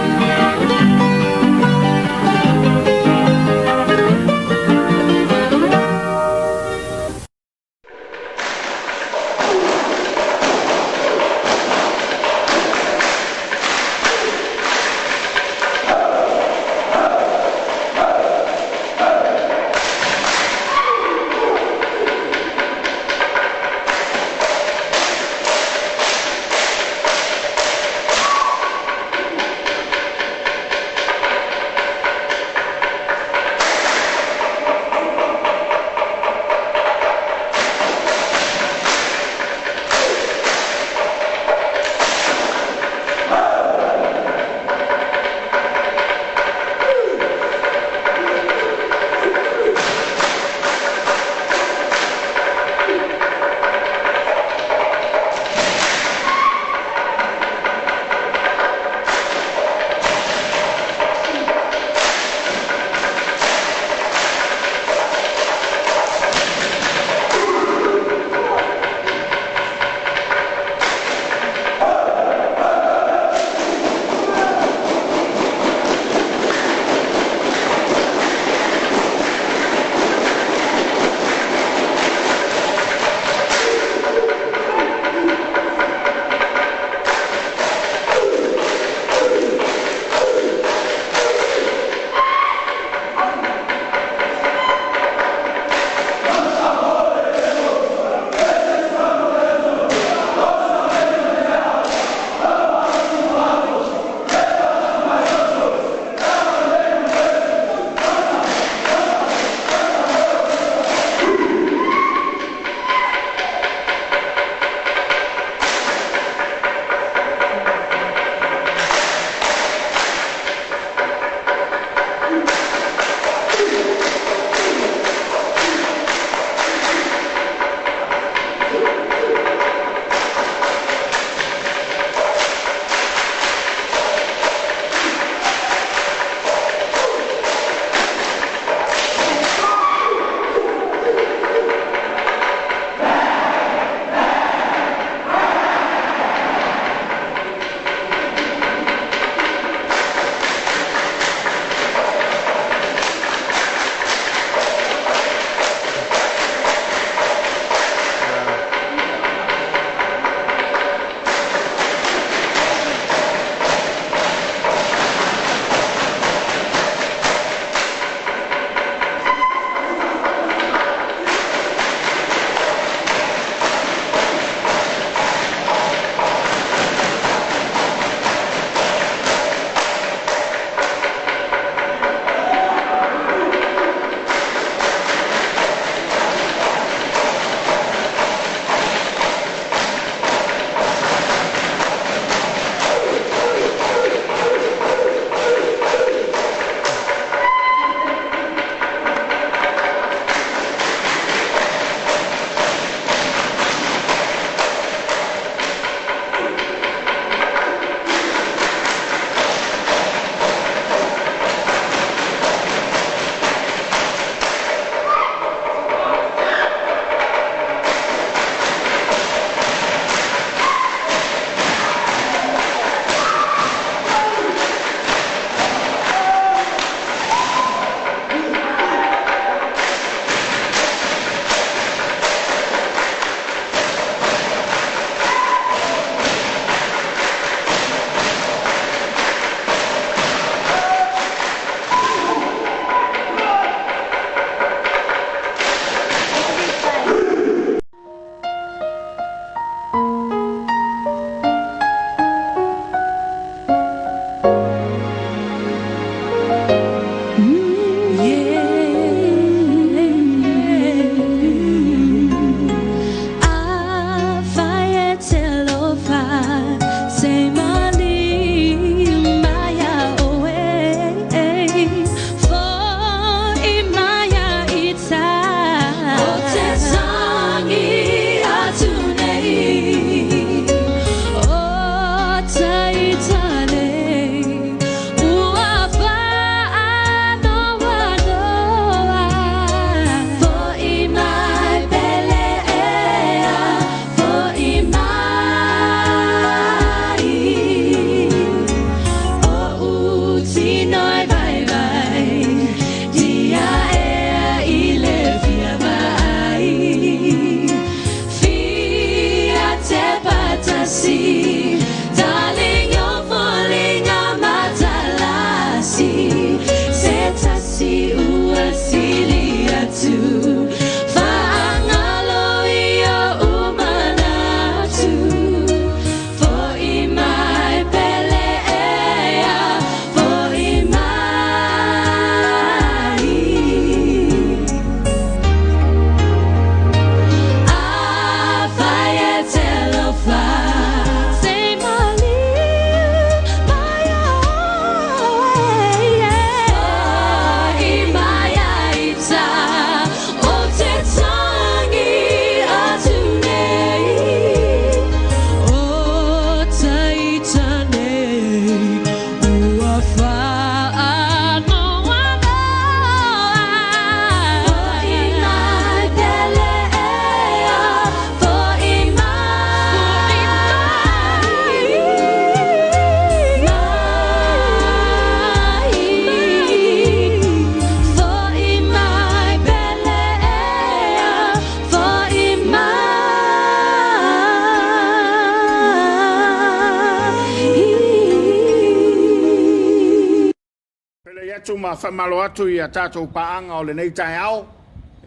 atu ma faamalo atu i a tatou paaga o lenei taeao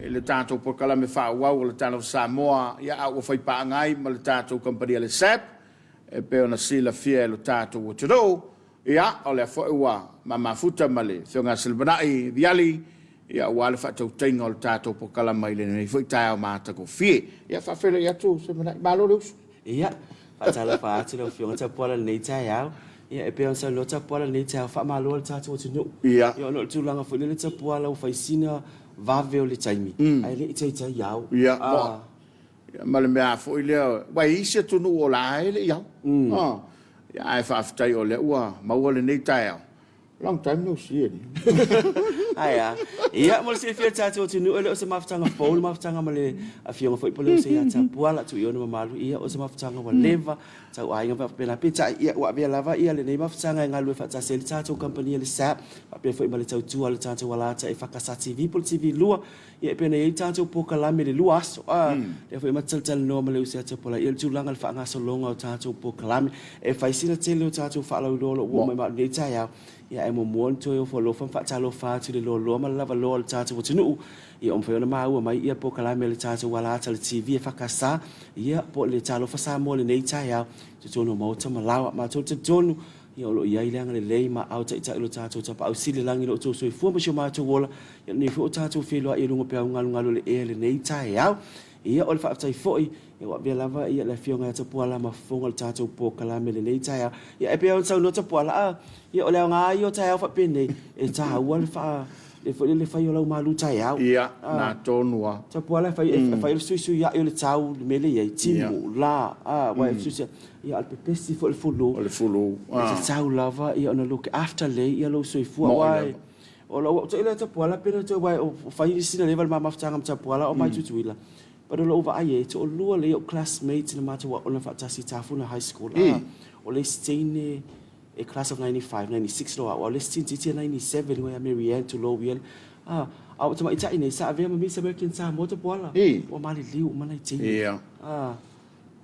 i le tatou polokalame faaauau o le Tala o Samoa, ia a ua fai paaga ai ma le tatou kamupani a le SAB e pei ona silafia e lo tatou atunuu. Ia, o lea foi ua ma mafuta ma le Afioga ia Silivanai Viali, ia aua le faatautaiga o le tatou polokalame i lenei foi taeao matagofie. Ia, faafeiloai atu Silivanai, malo le uso. Ia, faatalofa atu lau Afioga Tapuala i lenei taeao. Ia, e pei ona saunoa Tapuala i lenei taeao, faamalo i le tatou atunuu. Ia. Ia, ona o le tulaga foi lele Tapuala ua fai sina vave o le taimi, ae le i taitai ao. Ia, moa. Ia, ma le mea foi lea, aua e i ai isi atunuu o la e le i ao. Ia, ae faafetai o lea ua maua lenei taeao. Long time no see, alii. Ae a? Ia, mo le silafia e le tatou atunuu, e le o se mafutaga fou le mafutaga ma le Afioga foi po o le Uso ia Tapuala, Tuiona mamalu, ia, o se mafutaga ua leva, tauaiga ma faapena. Peitai, ia, ua avea lava ia lenei mafutaga e galulue faatasi ai le tatou kamupani a le SAB, faapea foi ma le tautua a le tatou alata EFKS TV po o le TV2, Ia e pei ona i ai tatou polokalame i le 2 aso, a, lea foi matou te talatalanoa ma le uso ia Tapuala, ia le tulaga i le faagasologa o tatou polokalame. E fai sina tele o tatou faalauiloa o lo o ua oo mai ma au i lenei taeao, ia ae muamua ona toe ofo alofa ma faatalofa atu i le loaloa ma le lavaloa o le tatou atunuu, ia ua mafai ona maua mai ia polokalame a le tatou alata i le TV e FKS, ia po o le Talofa Samoa i lenei taeao i totonu o maota ma laoa. Matou te talitonu Ia o lo o i ai le agalelei ma aao taitai o lo tatou Tapaau Sili i le lagi i lo outou soifua ma si o matou ola, ia lenei foi o tatou feiloai i luga o peau galugalu o le ea i lenei taeao. Ia o le faafetai foi, ia ua avea lava ia le Afioga ia Tapuala ma fofoga o le tatou polokalame i lenei taeao. Ia e pei ona saunoa Tapuala, a, ia o le aoga ia o taeao faapenei, e taua le faa, le foi lele fai o lau malu taeao. Ia, na tonu lava. Tapuala e fai, e fai o le suisuiai o le tau i le mea lea e i ai, timu, la, a, aua e fesuisuiai. Ia, a o le pepesi foi o le fulu. O le fulu. E tatau lava ia ona look after lelei ia lou soifua. Mo'i Aua lava. o lou au taila Tapuala pe le toe aua o fai sina leva le ma mafutaga ma Tapuala o mai Tutuila. But o lou vaai e toalua lelei o'u classmates na matou aoga faatasi i Tafuna High School. I. O le isi teine e class of 95, 96 loa au, a o le isi teineitiiti e 97 ia Mary Ann tulou ia. A o tamaitai nei sa avea ma Miss American Samoa Tapuala. I. Ua maliliu uma nai teine. Ia.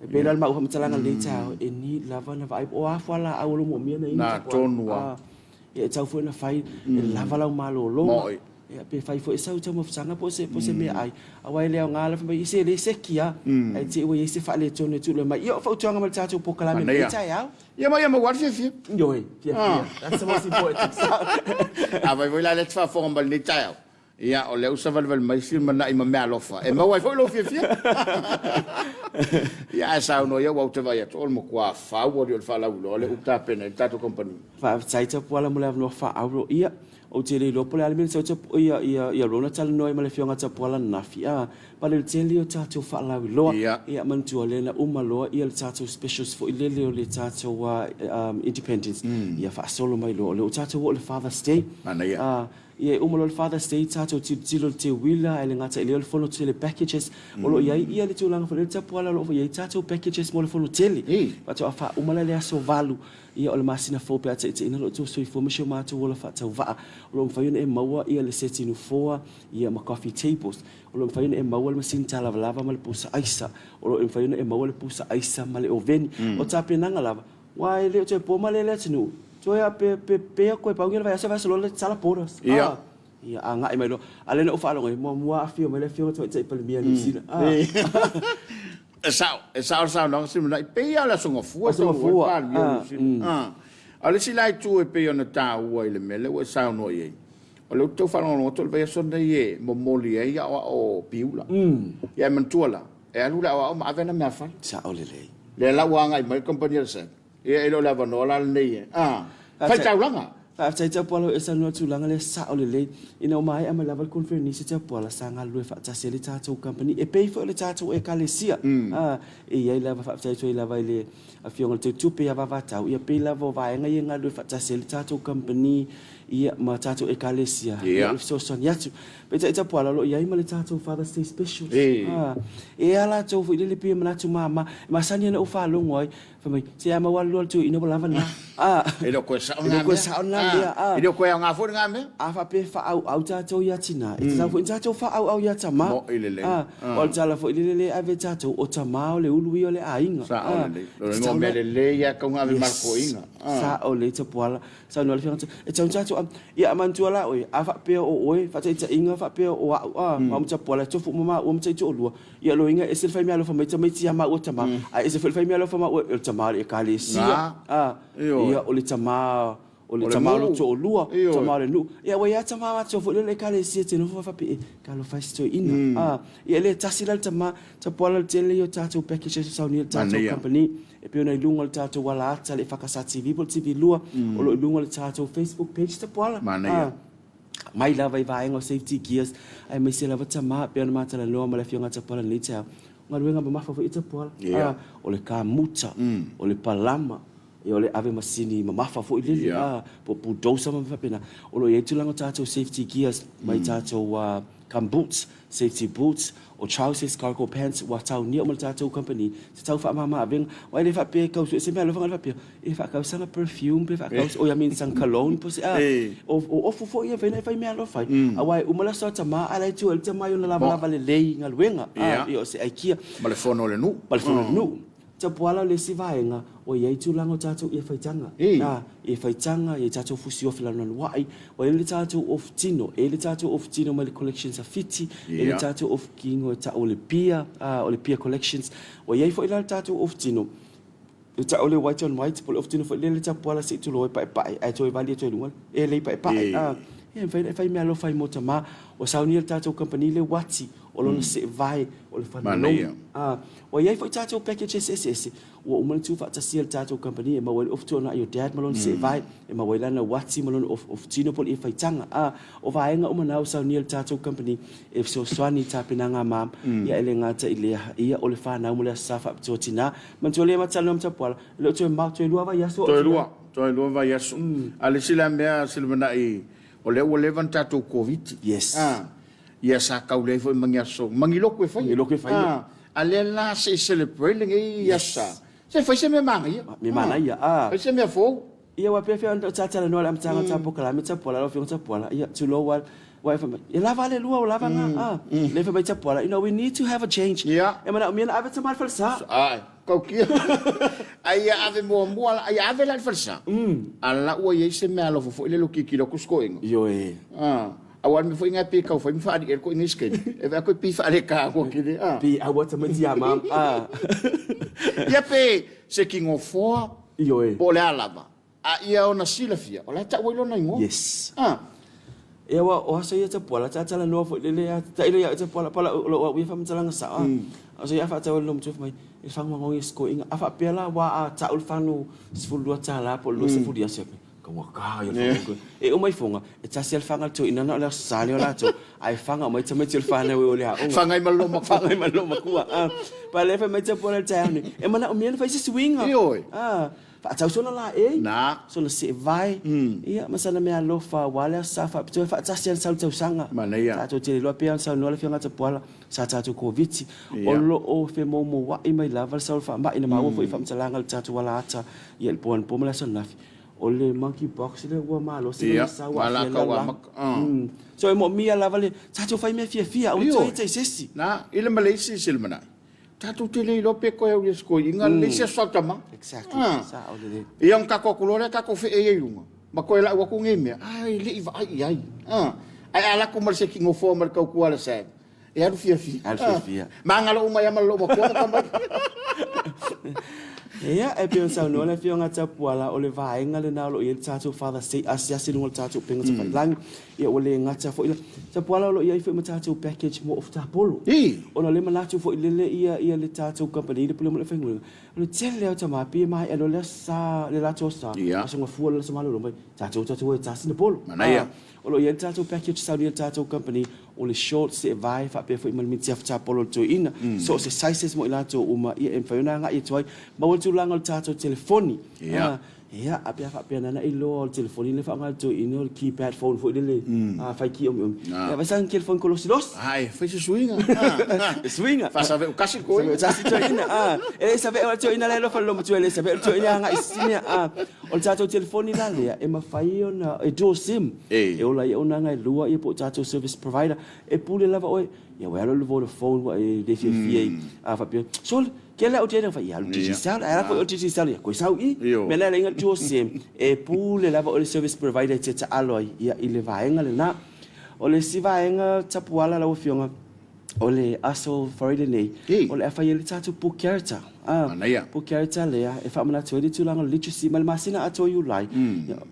E pei la le maʻu faamatalaga i lenei taeao, e need lava ona vaai po o a fualaau o lo o moomia na inu Na tonu a. Ia e tatau foi ona fai e lava lau malologa. Moʻi. Ia pe fai foi e sau taumafataga po o se po o se meaai. Aua e le aoga lava fai mai se le seki a, ae te i ua i ai se faaletonu e tulai mai. Ia o fautuaga mai le tatou polokalame i lenei Manaia. taeao. Ia ma ia maua lava le fiafia. Ioe, fiafia. That's the most important thing. Afai foi la lea e te faafofoga mai i lenei taeao, Ia, o lea ua savalivali mai Silimanai ma meaalofa e maua ai foi lou fiafia. Ia, ae saunoa ia, aua ou te vaai atu, o le matua fau alii o le faalauiloa lea ua tapena ai le tatou kamupani. Faafetai Tapuala mo le avanoa faaaulo. Ia, ou te le iloa po o le a le mea na sau Tapu, ia, ia, ia Rona talanoa ai ma le Afioga Tapuala ananafi, a, but o le tele o tatou faalauiloa. Ia. Ia, manatua lea na uma loa ia le tatou specials foi lele o le tatou Independence, ia faasolo mai loa, o lea ua tatou oo i le Father's Day. Manaia. A, Ia e uma loa le Father's Day tatou tilotilo i le teuila ae le gata i lea o le fono tele packages. O lo o i ai ia le tulaga foi lea le tapuala o lo o i ai tatou packages mo le fono tele. Faatoa faauma la i le aso 8 ia o le masina fou pe a taitaiina lo outou soifua ma si o matou ola faatauvaa. O lo o mafai ona e maua ia le seti nofoa ia ma coffee tables. O lo o mafai ona e maua le masini talavalava ma le pusa aisa. O lo o mafai ona e maua le pusa aisa ma le oveni. O tapenaga lava Aua e le o toe po ma le le atunuu, toe a pe pe pe a koe pau ngia le vaiaso vaiaso loa le tatala borders. Ia. Ah. Ia agai mai loa. A lea na ou faalogo ai, muamua afio mai le afioga tamaitai Palemia Niu Sila. Ah. E sao, e sao le saunoaga Simonai, pei lava o le Aso Gafua Aso e taunuu ai le Gafua, Palemia o ah, Niu Sila. Ah. A o le isi la itu e pei ona taua i le mea lea ua e saunoa i ai, o lea ou te tau faalogologo atu o le vaiaso lenei e momoli ai aoao piula. Ia e manatua la, E alu le aoao ma ave ana meafale. Sao lelei. Lea la ua agai mai le kamupani a le SAB. Ia e le o le avanoa la lenei e. A, fai taulaga. Faafetai Tapuala ua e saunoa i le tulaga lea, sao lelei. Ina ua maea mai lava le conferenisi Tapuala sa galulue faatasi ai le tatou kamupani e pei foi o le tatou Ekalesia. A, e i ai lava, faafetai atu ai lava i le Afioga i le Teutupe ia Vavatau, ia pei lava o vaega ia e galulue faatasi ai le tatou kamupani ia ma tatou Ekalesia, ia o le fesoasoani atu. Peitai Tapuala o lo o i ai ma le tatou Father's Day Specials. E a latou foi lele pei e manatu mama, e masani ana ou faalogo ai, fai mai, se a maua lua le toeaina ua lava lena. E le o koe sao lena mea. Sao lena mea. E le o koe aoga foi lena mea. A faapea e faaauau tatou ia tina, e tatau foi ona tatou faaauau ia tama. Mo'i lelei. O le tala foi lele lea e ave e tatou, o tama o le ulu ia o le aiga. Sao lelei. O le mea lelei lava e tatau ona ave ma le toeaina. Sao lelei Tapuala. Saunoa le Afioga, e tatau ona tatou ave. Ia a manatua la oe, a faapea o oe, faataitaiga, faapea o a'u, a, ma au ma Tapuala e tofu uma maua ma taitoalua, ia o lona uiga e ese le faimeaalofa mai tamaiti ia maua tama, ae ese foi le faimeaalofa maua, o le tama o le Ekalesia, a, ia o le tama o le tama o lou toalua, tama o le nuu. Ia ua i ai tama matutua foi lea o le Ekalesia e te nofo ma faapea, e, talofa e si toeaina, a. Ia e le tasi la le tama, Tapuala o le tele ia o tatou packages e saunia e le tatou company. E pei ona i luga o le tatou ala ata le EFKS TV po o le TV 2, o lo o i luga o le tatou Facebook page Tapuala. Manaia. Mai lava i vaega o safety gears, aemaise lava tama, e pei ona matalanoa ma le Afioga ia Tapuala i lenei taeao, o galuega mamafa foi ia Tapuala. Ia. O le kamuta, o le palama, ia o le ave masini mamafa foi lele, po o bulldozer ma mea faapena. O lo o i ai tulaga o tatou safety gears mai tatou gumboots, safety boots, o trousers, cargo pants, ua taunia uma le tatou company se tau faamama avega. Aua e le faapea e tau sue se mea alofa, e faapea e faatau sana perfume pe faatau oi I mean sana cologne po o se a. O ofu foi ia e mafai ona e fai meaalofa ai. Aua e uma le aso a tama ae la e tua i ai le tama i ona lavalava lelei i galuega. Ia o se aikia. Ma le fono a le nuu. Ma le fono a le nuu. Tapuala o le isi vaega ua i ai tulaga o tatou ie faitaga. Ā, ie faitaga, i ai tatou fusi ofi lanuanuaʻi, ua i ai le tatou ofu tino, e i ai le tatou ofu tino mai le collections a Fiti, e i ai le tatou ofu kino e tau o le Pia, ā, o le Pia Collections. Ua i ai foi la le tatou ofu tino e tau o le white on white, po o le ofu tino foi lea le tapuala se i tulou e paepae ae toe vali atu ai i luga e lei paepae. Ā, ia e mafai ona e fai meaalofa ai mo tama. Ua saunia le tatou kamupani le uati o lona seevae o le fanalou. Ā, ua i ai foi tatou packages eseese, ua uma ona tuufaatasia e le tatou kamupani e maua ai le ofu tuanai o Dad ma lona seevae, e maua ai lana uati ma lona ofu tino po o le faitaga. Ā, o vaega uma na ua saunia e le tatou kamupani e fesoasoani i tapenaga a Mom, ia e le gata i lea, ia o le fanau mo le Aso Sa Faapitoa Tina. Manatua lea ma talanoa ma Tapuala, e le o toe mao, toe lua vaiaso o Toe lua, toe lua vaiaso. A o le isi la mea Silimanai, o lea ua leva ona tatou Koviti. Yes. Ā, Ia sa kaule ai foi ma ni aso, ma ni lotu e faia. Ni lotu e faia. Ah, a lea la se i celebrate lenei aso sa. Se fai se mea manaia. Mea manaia, ah. Fai se mea fou. Ia ua pefea ona talanoa le amataga o ta polokalame Tapuala, lau Afioga Tapuala, ia tulou a, ua e fai mai, e lava le lua o lava na, ah. Lea fai mai Tapuala, you know, we need to have a change. Ia. E manaomia ona ave tama i le falesa. Ae, tautia. Ai ia ave muamua la, ia ave la i le falesa. A la ua i ai se mea alofa foi lele o tilotilo atu si toeaina. Ioe. Ah. Aua le mea foi lena e pei e tau fai ma faalii ai le toeaina i se taimi. E vaai atu e pei faaletaua tele, a. Pei aua tamaiti ia mam, a. Ia pe se kinofoa, Ioe. po o le a lava, a ia ona silafia, o la e tau ai lona igoa. Yes. A. Ia aua o aso ia Tapuala, talanoa foi lele a, tailo ia au Tapuala, pala o lou au ia faamatalaga sao, a. Aso ia faatau ai le lomatua fai mai, e fagoagoa ia se toeaina. A faapea la ua a tau le fano $12 po o le 20 i aso ia, Taugata ia le whanau. E uma ifoga, e tasi a le whanga toeaina na o le Aso Sa lea o latou, ae whanga mai tamaiti o le whanau e o le aoga. Whangai ma le lomakua. Whangai ma le lomakua. Ah. Pa lea fai mai Tapuala i le taeao nei, e manaomia ona fai se suiga. Ioe. Ah. Faatau sona laei. Na. Sona seevae. Ia, ma sana mea alofa aua le Aso Sa faapitoa e faatasi ai le sau i le tausaga. Manaia. Tatou te le iloa pei ona saunoa le Afioga Tapuala, sa tatou Koviti. Ia. O lo o femoumoua'i mai lava le sau o le faamai na maua foi i faamatalaga i le tatou ala ata ia i le po anapo ma le aso ananafi. O le monkey box lea ua malosi lona sau ua aafia ai lalolagi. So e moomia lava le tatou fai mea fiafia aua toe ita i se isi. Na, i le ma le isi Silimanai, tatou te le iloa pe toe au i le sikoiga le isi aso tama. Exactly, sao lelei. Ia ona tatou atu loa lea tatou fee ai i luga, ma toe lau atu nei mea, ai e le i vaai i ai. Ae a alu atu ma le seki nofoa ma le tautua a le SAG, E alu fiafia. Alu fiafia. Magalo uma ia ma le loomatua ma tama. Ia, e pei ona saunoa le Afioga Tapuala, o le vaega lena o lo o i ai le tatou Father's Day asiasi i luga o le tatou upega tafailagi. Ia, ua le gata foi la. Tapuala o lo o i ai foi ma tatou package mo ofutapolo. Ona o lea e manatu foi lele ia ia le tatou kamupani le pule ma le aufaigaluega, o le tele lava o tama pei e maea loa le aso Sa, le latou aso Sa, aso Gafua le aso malolo mai, tatou tatou e tasi na polo. Manaia. O lo o i ai le tatou package saunia le tatou company o le short seevae faapea foi ma le miti afatapolo o le toeaina. So o se sizes mo i latou uma ia e mafai ona agai atu ai. Maua le tulaga o le tatou telefoni. Ia, a pe a faapea nana iloa o le telefoni lea e faaaoga e le toeaina o le keypad phone foi lele fai ki omiomi. Ia fai sana telefoni kolosilosi. Ai, fai se suiga. Suiga. Faasaveu tasi le toeaina. Faasaveu tasi le toeaina. E le saveu lava le toeaina la e alofa i le loomatua, e le saveu le toeaina e agai i se isi mea. O le tatou telefoni la lea e mafai ona e dual sim e ola ai auaunaga e lua ia po o tatou service provider e pule lava oe ia ua e alu i le Vodafone ua e le fiafia i a faapea sole. Kele au tele fai alu Digicel, ai la foi o Digicel ia koe sau i. Mea lea inga dual sim e pule lava o le service provider e te taalo ai ia i le vaega lena. O le isi vaega tapuala lau afioga o le aso Friday nei, o le a fai ai le tatou book character. Book character lea e faamanatu ai le tulaga o le literacy mai le masina atoa o Iulai.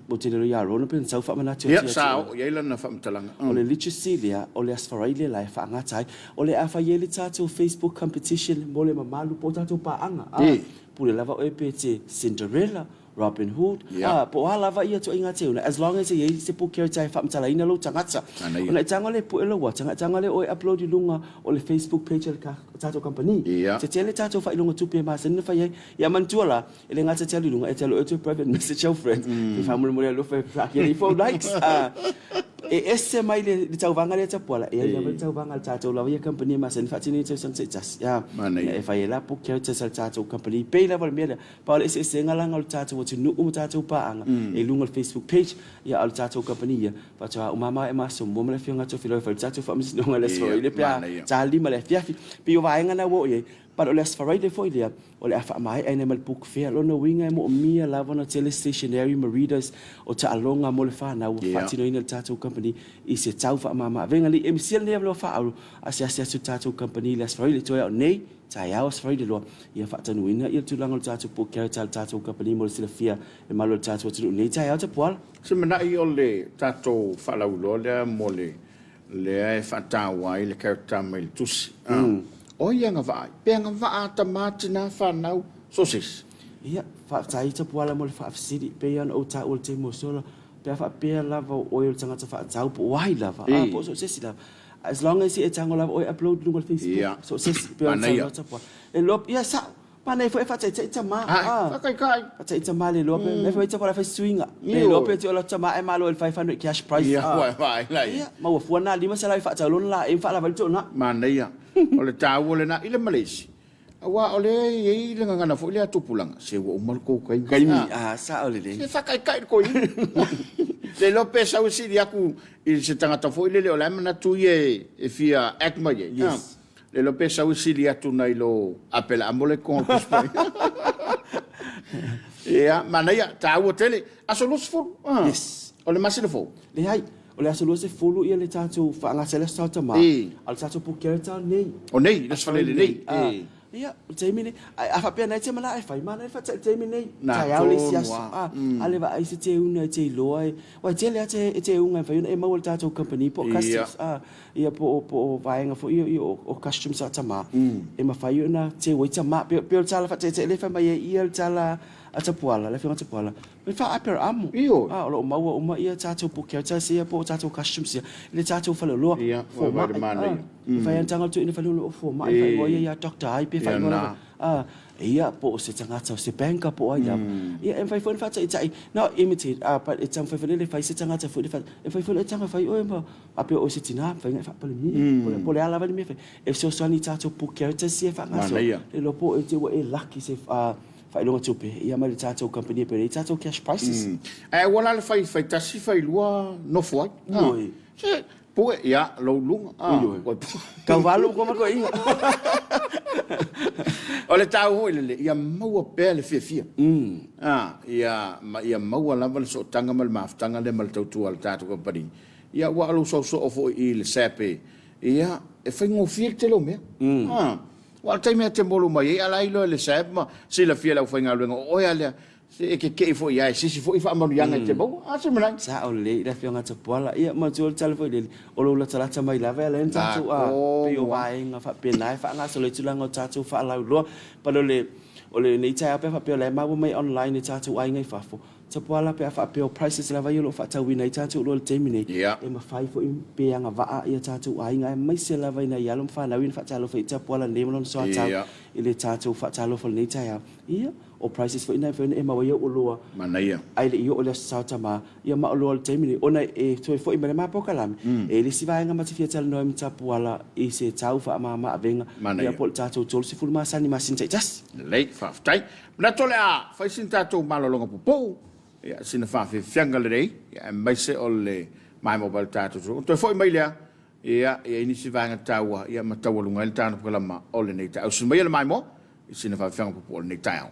Ou te le iloa ia Rona pe na sau faamanatu atu ia te oe. Ia, sa oo i ai lana faamatalaga. O le literacy lea o le aso Faraile la e faagata ai. O le a fai ai le tatou Facebook competition mo le mamalu po o tatou paaga. A, pule lava oe pe te Cinderella, Robin Hood, a, po o a lava ia ituaiga teuna, as long as e i ai se book character e faamatalaina lou tagata. Ona e tago lea e pue lou ata, e tago lea oe upload i luga o le Facebook page a le tatou kamupani. Tetele tatou faailoga tupe e masani ona fai ai. Ia manatua la, E le gata te alu i luga, e te alu oe toe private message au friends. Fai faamolemole alofa e faakia nei fou likes. E ese mai le tauvaga lea Tapuala, e iai lava le tauvaga a le tatou lava ia company e masani faatino i tausaga taitasi. Ia, e fai ai la book characters a le tatou company. E pei lava o le mea lea, pau le eseesega laga o le tatou atunuu ma tatou paaga e i luga o le Facebook page, ia a o le tatou company ia, faatoa uma ma e masomua ma le afioga a Tofilau e fai le tatou faamasinoga i le Aso Faraile pe a ta 5 i le afiafi. Pei o vaega na ua oo i ai, but o le Aso Faraile foi lea, O le a faamaeaina ma le book fair. Lona uiga e moomia lava ona tele stationery ma readers o taaloga mo le fanau ua faatinoina e le tatou company i se tau faamama-avega. Nei emisia lenei avanoa faaauro asiasi atu le tatou company i le Aso Faraile toe ao nei, taeao Aso Faraile loa, ia faatanuina ia le tulaga o le tatou book carrier a le tatou company mo le silafia e malu ai le tatou atunuu nei taeao tapuala. Se manai o le tatou faalauiloa lea mo le Lea e faataua ai le character mai le tusi. O ai e agavaa ai? Pe agavaa tama, tina, fanau, so o se isi? Ia, faafetai i Tapuala mo le faafesili. E pei lava ona ou taua i le taimi ua sola, pe a faapea lava o oe o le tagata faatau po o ai lava, a, po o so o se isi lava, as long as e tago lava oe upload i luga o le Facebook, so o se isi, e pei ona saunoa Tapuala. E loa, ia sao, Panai foi e faataitai tama. Ae, faataitai. Faataitai tama le iloa pe, mm. Fai tama la fai suiga. Le iloa pe ti ola tama e malo e 500 cash prize. Ia, ua vaai la ia. Ma ua fua na 500 i faatau lona la e whaalava i tona. Manaia. O le tāua lena i le Malaysia. Aua o lea e i ai le gagana foi lea a tupulaga, se ua uma le kou kaimi. Kaimi, ah, sao lelei. Se faakaikai le koina. Le iloa pe sau e sili atu i se tagata foi lele o la e manatu ia e fia act mai ai. Yes. Le iloa pe sau e sili atu nai lo Apela amo le kogo o le Tusi Ia, manaia, taua tele. Aso 20, ah. Yes. O le masina fou. Leai, o le aso 20 ia le tatou faagata ai le Aso Tau Tama, a o le tatou Pukera nei. O nei, le Aso Faraile nei. Ia, o le taimi nei. Ae a faapea na e te manao e fai, mana e faataʻi le taimi nei. Taeao le isi aso. A, a le vaai se teuga e te iloa e, uae tele a te e teuga e mafai ona e maua i le tatou company po o customs. A, ia po o po o vaega foi ia o o customs a tama, e mafai ona teu ai tama. Pei pei o le tala faataetae lea e fai mai ai ia le tala a Tapuala, le afioga Tapuala, me faaapera amo. A, o lo o maua uma ia tatou book characters ia po o tatou customs ia i le tatou faleoloa, fomai. A, e fai lava taga tuuina faleoloa o fomai, faaigoa ia ia Doctor ai pe faaigoa lava. A, ia, po o se tagata o se banker po o ai lava. Ia, e mafai foi ona faataitai, not imitate, a, but e taumafai foi lele e fai se tagata foi lele, e mafai foi ona e taga fai oe ma faapea o oe se tina, mafai ona e faapalenia, po o le a lava le mea e fai. E fesoasoani i tatou book characters ia e faagasolo, le iloa po o e te ua e lucky i se faailoga tupe ia mai le tatou company e pei ona i ai tatou cash prices. Ae aua la le fai fai tasi fai lua nofo ai. Ioe. Se pue ia lou luga. Ioe. Tauvalu ma koiga. O le taua foi lele ia maua pea le fiafia. Ia ma ia maua lava le sootaga ma le mafutaga lea ma le tautua a le tatou kamupani. Ia aua o lou soosoo foi i le SAP ia e faigofie le tele o mea. Aua o le taimi lava e te molu mai ai, a la e iloa e le SAP ma silafia e le aufaigaluega, o oe lava lea, se e keke'i foi ia e sisi foi faamanuiaga e te maua. A se manatu. Sao lelei le afioga Tapuala. Ia manatua le tala foi lele, o lou latalata mai lava e ala ai ona tatou a pei o vaega faapena e faagasolo ai tulaga o tatou faalauiloa. But o le o lenei taeao pe a faapea o la e maua mai online e tatou aiga i fafo, Tapuala pe a faapea o prices lava ia o lo o faatauina ai tatou oloa i le taimi nei, e mafai foi pe agavaa ia tatou aiga aemaise lava i nai alo ma fanau ia na faatalofa i Tapuala nei ma lona soatau i le tatou faatalofa i lenei taeao. Ia, o prices foi na e mafai ona e maua ai au oloa ae le i oo i le Aso Sa o Tama, ia ma oloa o le taimi nei ona e toe foi mai le ma polokalame, e i ai le isi vaega ma te fia talanoa ai ma Tapuala i se tau faamama avega ia po o le tatou 30 masani masina taitasi. Lelei, faafetai. Manatu o le a fai sina tatou malologa pupuu, ia, sina faafiafiaga lelei, ia, aemaise o le maimoa mai o le tatou atunuu. Ona toe foi mai lea, ia, i ai nisi vaega taua, ia, ma taualuga ai le tano pakalama o lenei taeao. Ausi maia le maimoa, i sina faafeaga puupuu o lenei taeao.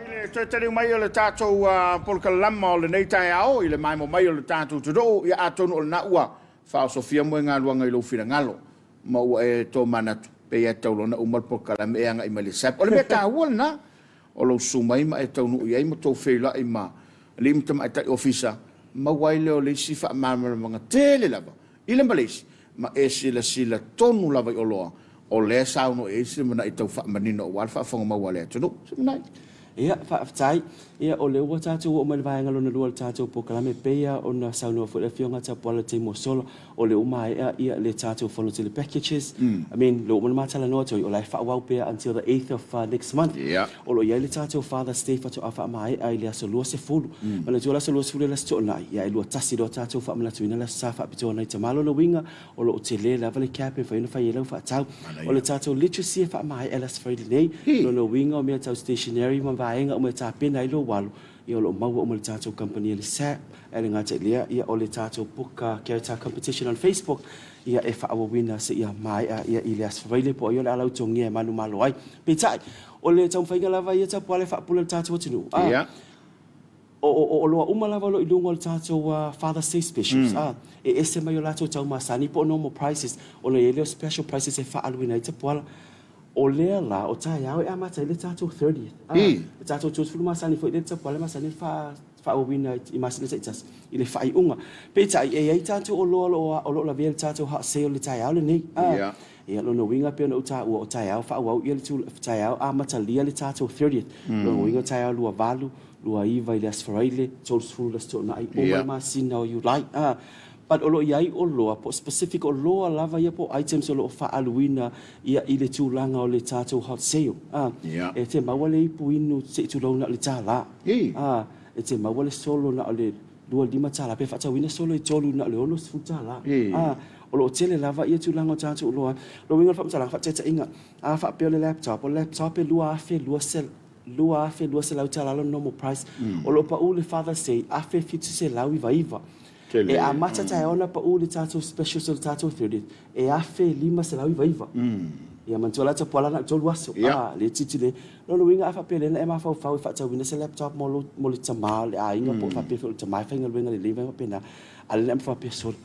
I le toe taliu mai o le tatou polokalama o lenei taeao i le maemo mai o le tatou atunuu, ia atonu o lena ua faaosofia moegaluaga i lou finagalo ma ua e tomanatu pei e tatau loa ona uma le polokalame e agai mai le SAP. O le mea taua lena o lou susu mai ma e taunuu i ai ma tou feiloai ma alii ma tamaitai ofisa, maua ai lea o le isi faamalamalamaga tele lava i le ma le isi, ma e silasila tonu lava i oloa o lea e saunoa i ai se lumanai tau faamanino aua le faafofoga mau a le atunuu. Se lumanai. Ia, faafetai. Ia, o lea ua tatou oo mai i le vaega lona lua o le tatou polokalame, e pei lava ona saunoa foi le Afioga ia Tapuala i le taimi ua sola, o lea ua maea ia le tatou fono tele packages. I mean, lea ua uma ona ma talanoa atu ai, o la e faaauau pea until the eighth of next month. O lo o i ai le tatou Father's Day faatoa faamaea i le aso 20. Manatua le aso 20 e le Aso Toonai, ia e 21 loa tatou faamanatuina le Aso Sa Faapitoa nai tama. Lona uiga, o lo o tele lava le cap e mafai ona fai ai lau faatau. O le tatou literacy e faamaea i le Aso Faraile nei. Lona uiga, o mea tau stationery ma vaega uma e tapena ai lou alo, ia o lo o maua uma i le tatou kamupani a le SAP. Ae le gata i lea, ia o le tatou book character competition on Facebook, ia e faaauauina seia maea ia i le Aso Faraile po o ai o le a lautogia e manumalo ai. Peitai, o le taumafaiga lava ia tapuala e faapula i le tatou atunuu, a o, o oloa uma lava o lo o i luga o le tatou Father's Day specials, a e ese mai o latou tau masani po o normal prices, ona i ai lea o special prices e faaaluina ai tapuala. O lea la, o taeao e amata ai le tatou 30th, a le tatou 30 masani foi lea le tapuala e masani ona faaauauina i masina taitasi i le faaiuga. Peitai, e i ai tatou oloa o lo o lavea i le tatou hot sale i le taeao lenei, a. Ia, lona uiga pei ona ou taua, o taeao faaauau ia le tula, taeao amatalia le tatou 30th. Lona uiga o taeao 28, 29 i le Aso Faraile, 30 i le Aso Toonai, uma le masina o Iulai. A, but o lo o i ai oloa po o specific oloa lava ia po o items o lo o faaaluina ia i le tulaga o le tatou hot sale. A, e te maua le ipu inu se i tulou na o le $1. A, e te maua le solo na o le $25 pe faatauina solo e tolu na o le $60. A, o lo o tele lava ia tulaga o tatou oloa. O le uiga o le faamatalaga, faataitaiga, a faapea o le laptop, o le laptop e $2,200 le normal price. O lo o pau le Father's Day $1,799. E amata taeao ona pau le tatou specials o le tatou 30th e $1,599. Ia manatua la Tapuala na o le tolu aso. A, le itiiti le. Lona uiga a faapea lea na e mafaufau e faatauina se laptop mo lou, mo le tama o le aiga po o faapea foi o le tama e faigaluega lelei ma mea faapena, a lea na e faapea, sole,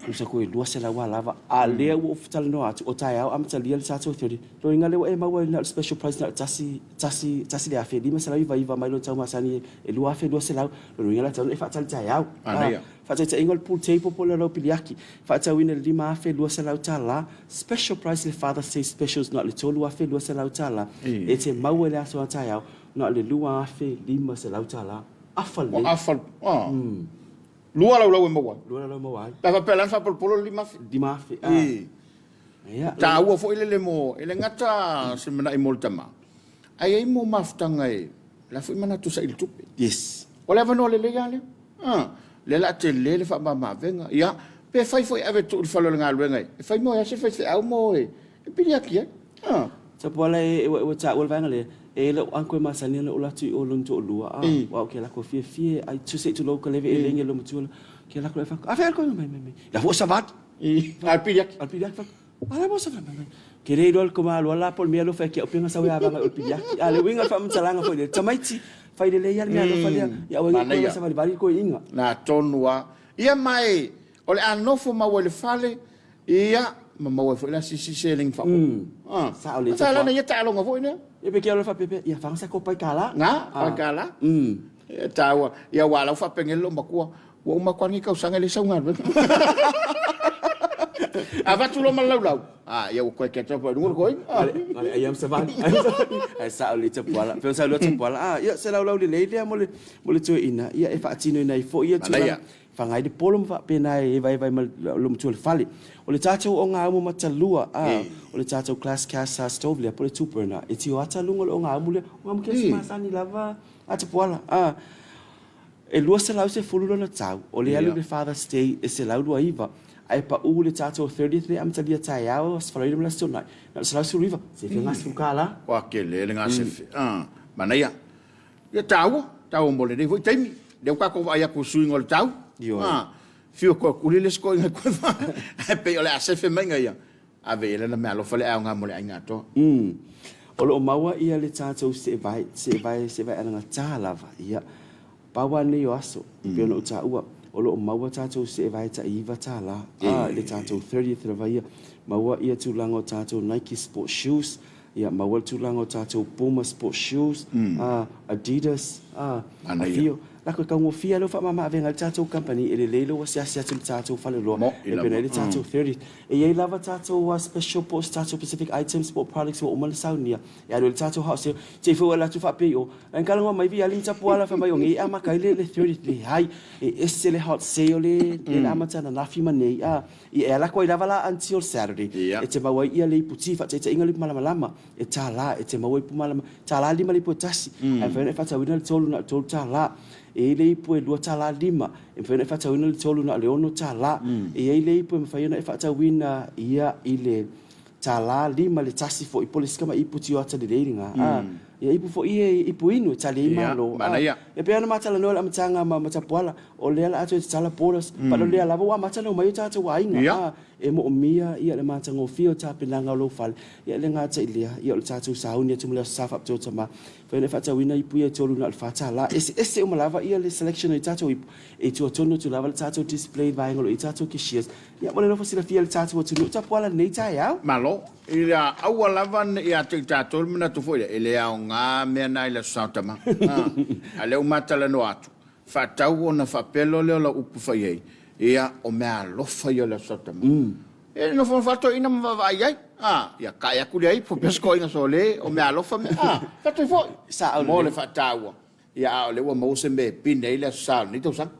tusa koe 200 a lava, a lea ua ou talanoa atu, o taeao amatalia le tatou 30, lona uiga lea ua e maua ai na o le special price na o le tasi, tasi, tasi le afe, 599 mai lona tau masani e 2,200, lona uiga la e tatau ona e faatali taeao. Manaia. Faataitaiga o le pool table po o le laupiliaki, faatauina i le $5,200, special price le Father's Day specials na o le $3,200, e te maua i le aso a taeao na o le $2,500. Afa lelei. Ua afa, ah. Lua laulau e maua ai. Lua laulau e maua ai. Pe a faapea la na faapolopolo le 5,000. 5,000, ah. I. Ia. Taua foi lele mo, e le gata se manai mo le tama, ae i ai mo mafutaga e, la foi manatu saili tupe. Yes. O le avanoa lelei lava lea. A, lea la a tele le faamamaavega. Ia, pe fai foi e ave tuu i le fale o le galuega e fai mo e ase faifeau mo e pili atu ai. A. Tapuala e ua taua le vaega lea, e lou uncle e masani ona ou atu i o lona toalua, a, aua o ke lako fiafia ai tu se i tulou ka leve e lenge lo matua la, ke lako e fako, a fea koe mai mai mai, la fua savali. A pili atu. A pili atu. Ala mo sa mai mai. Ke le iloa le koma loa la po o le mea alofa e ke aupenga sau e avaga i o le piliaki. A le uiga o le faamatalaga foi lea, tamaiti, fai lelei lava le mea alofa lea, ia aua nei koe savalivali le koiina. Na tonu lava. Ia ma e, o le a nofo maua i le fale, ia, ma maua ai foi la sisi seleni faaopoopo. Ah. Sao le Sa lana ia taaloga foi lea. Ia pe ke alo faapea, ia faga sa ko pai kala. Nga, pai kala. E taua, ia ua lau faapengele lou matua, Ua uma atu lava lenei tausaga e leai sau galuega. Avatu loa ma le laulau, a ia ua toe catch up i luga le toeaina. Ngale ayam savali. Ae sao lelei Tapuala. Pei ona saunoa Tapuala, a ia se laulau lelei lea mo le mo le toeaina, ia e faatinoina ai foi ia tulaga faga ai le polo ma faapena e evaeva ai ma le matua o le fale. O le tatou ogaumu matalua, a o le tatou class cast stove lea po o le two burner, e tio ata luga o le ogaumu lea, ogaumu kesi masani lava a Tapuala. A E 210 lona tau, o le alu i le Father's Day e 129, ae pau le tatou 30th le amatalia taeao Aso Faraile ma le Aso Toonai, na o le 119, sefe gase $10. Ua tele le gasefe. Manaia. Ia taua, taua mo lenei foi taimi. Lea ua tatou vaai atu i suiga o le tau. Ioe. Fiu koe kuli le isi toeaina koe fa. Ae pei o le a sefe mai ga ia. Ave i ai lana meaalofa lea e aoga mo le aiga atoa. O lo o maua ia le tatou seevae, seevae, seevae anagata lava, ia. Pau lava nei o aso, pei ona ou taua, o lo o maua tatou seevae tai $9, a, i le tatou 30th lava ia. Maua ia tulaga o tatou Nike sport shoes, ia, maua le tulaga o tatou Puma sport shoes, a, Adidas, a, afio. Lako e taugofie lava lou faamama-avega ai le tatou kamupani, e lelei lou asiasi atu i le tatou faleoloa e pei ona i ai le tatou 30th. E i ai lava tatou special po o se tatou specific items po o products ua uma ona saunia e alu ai le tatou house sale. Te i foi ua alu atu faapea i o, Ae kalagoa mai vi ali ma tapuala fai mai o ngei amata ai le 30th. Leai, e ese le hot sale le le amata ananafi ma nei a. Ia e ala atu ai lava la until Saturday e te maua ai ia le ipu ti faataitaiga le ipu malamalama e $1 e te maua ipu malama $5 le ipu e tasi ae mafai ona e faatauina le tolu na o le $3. E i ai le ipu e $2.50 e mafai ona e faatauina le tolu na o le $6. E i ai le ipu e mafai ona e faatauina ia i le $5 le tasi foi po o le isi tama ipu tioata lelei lena. A, ia ipu foi ia e ipu inu e tali ai malo. A, e pei ona ma talanoa i le amataga ma Tapuala, o lea la a toe tatala borders, but o lea lava ua amata ona omai o tatou aiga. A, e moomia ia le matagofie o tapenaga o lou fale, ia e le gata i lea, ia o le tatou sauni atu ma le Aso Sa faapitoa tama, fai ona e faatauina ipu ia e tolu na o le $4. Eseese uma lava ia le selection o tatou ipu, e tua tonu atu lava le tatou display i le vaega o lo o i ai tatou cashiers. Ia mo le nofo silafia e le tatou atunuu Tapuala i lenei taeao. Malo. Ila aua lava ne i ia te i tatou le manatu foi lea, e le aoga mea na i le Aso Sa o Tama. A lea ua ma talanoa atu, faatau ona faapea loa lea o lau upu fai ai, ia, o meaalofa ia o le Aso Sa o Tama. E nofonofo lava toeaina ma vaavaai ai, a, ia tae atu lea ipu, pei o se toeaina sole, o meaalofa mea, a, fai atu ai foi, Sao mo le lelei. faataua, ia, a o lea ua maua se mea e pine ai le Aso Sa o lenei tausaga.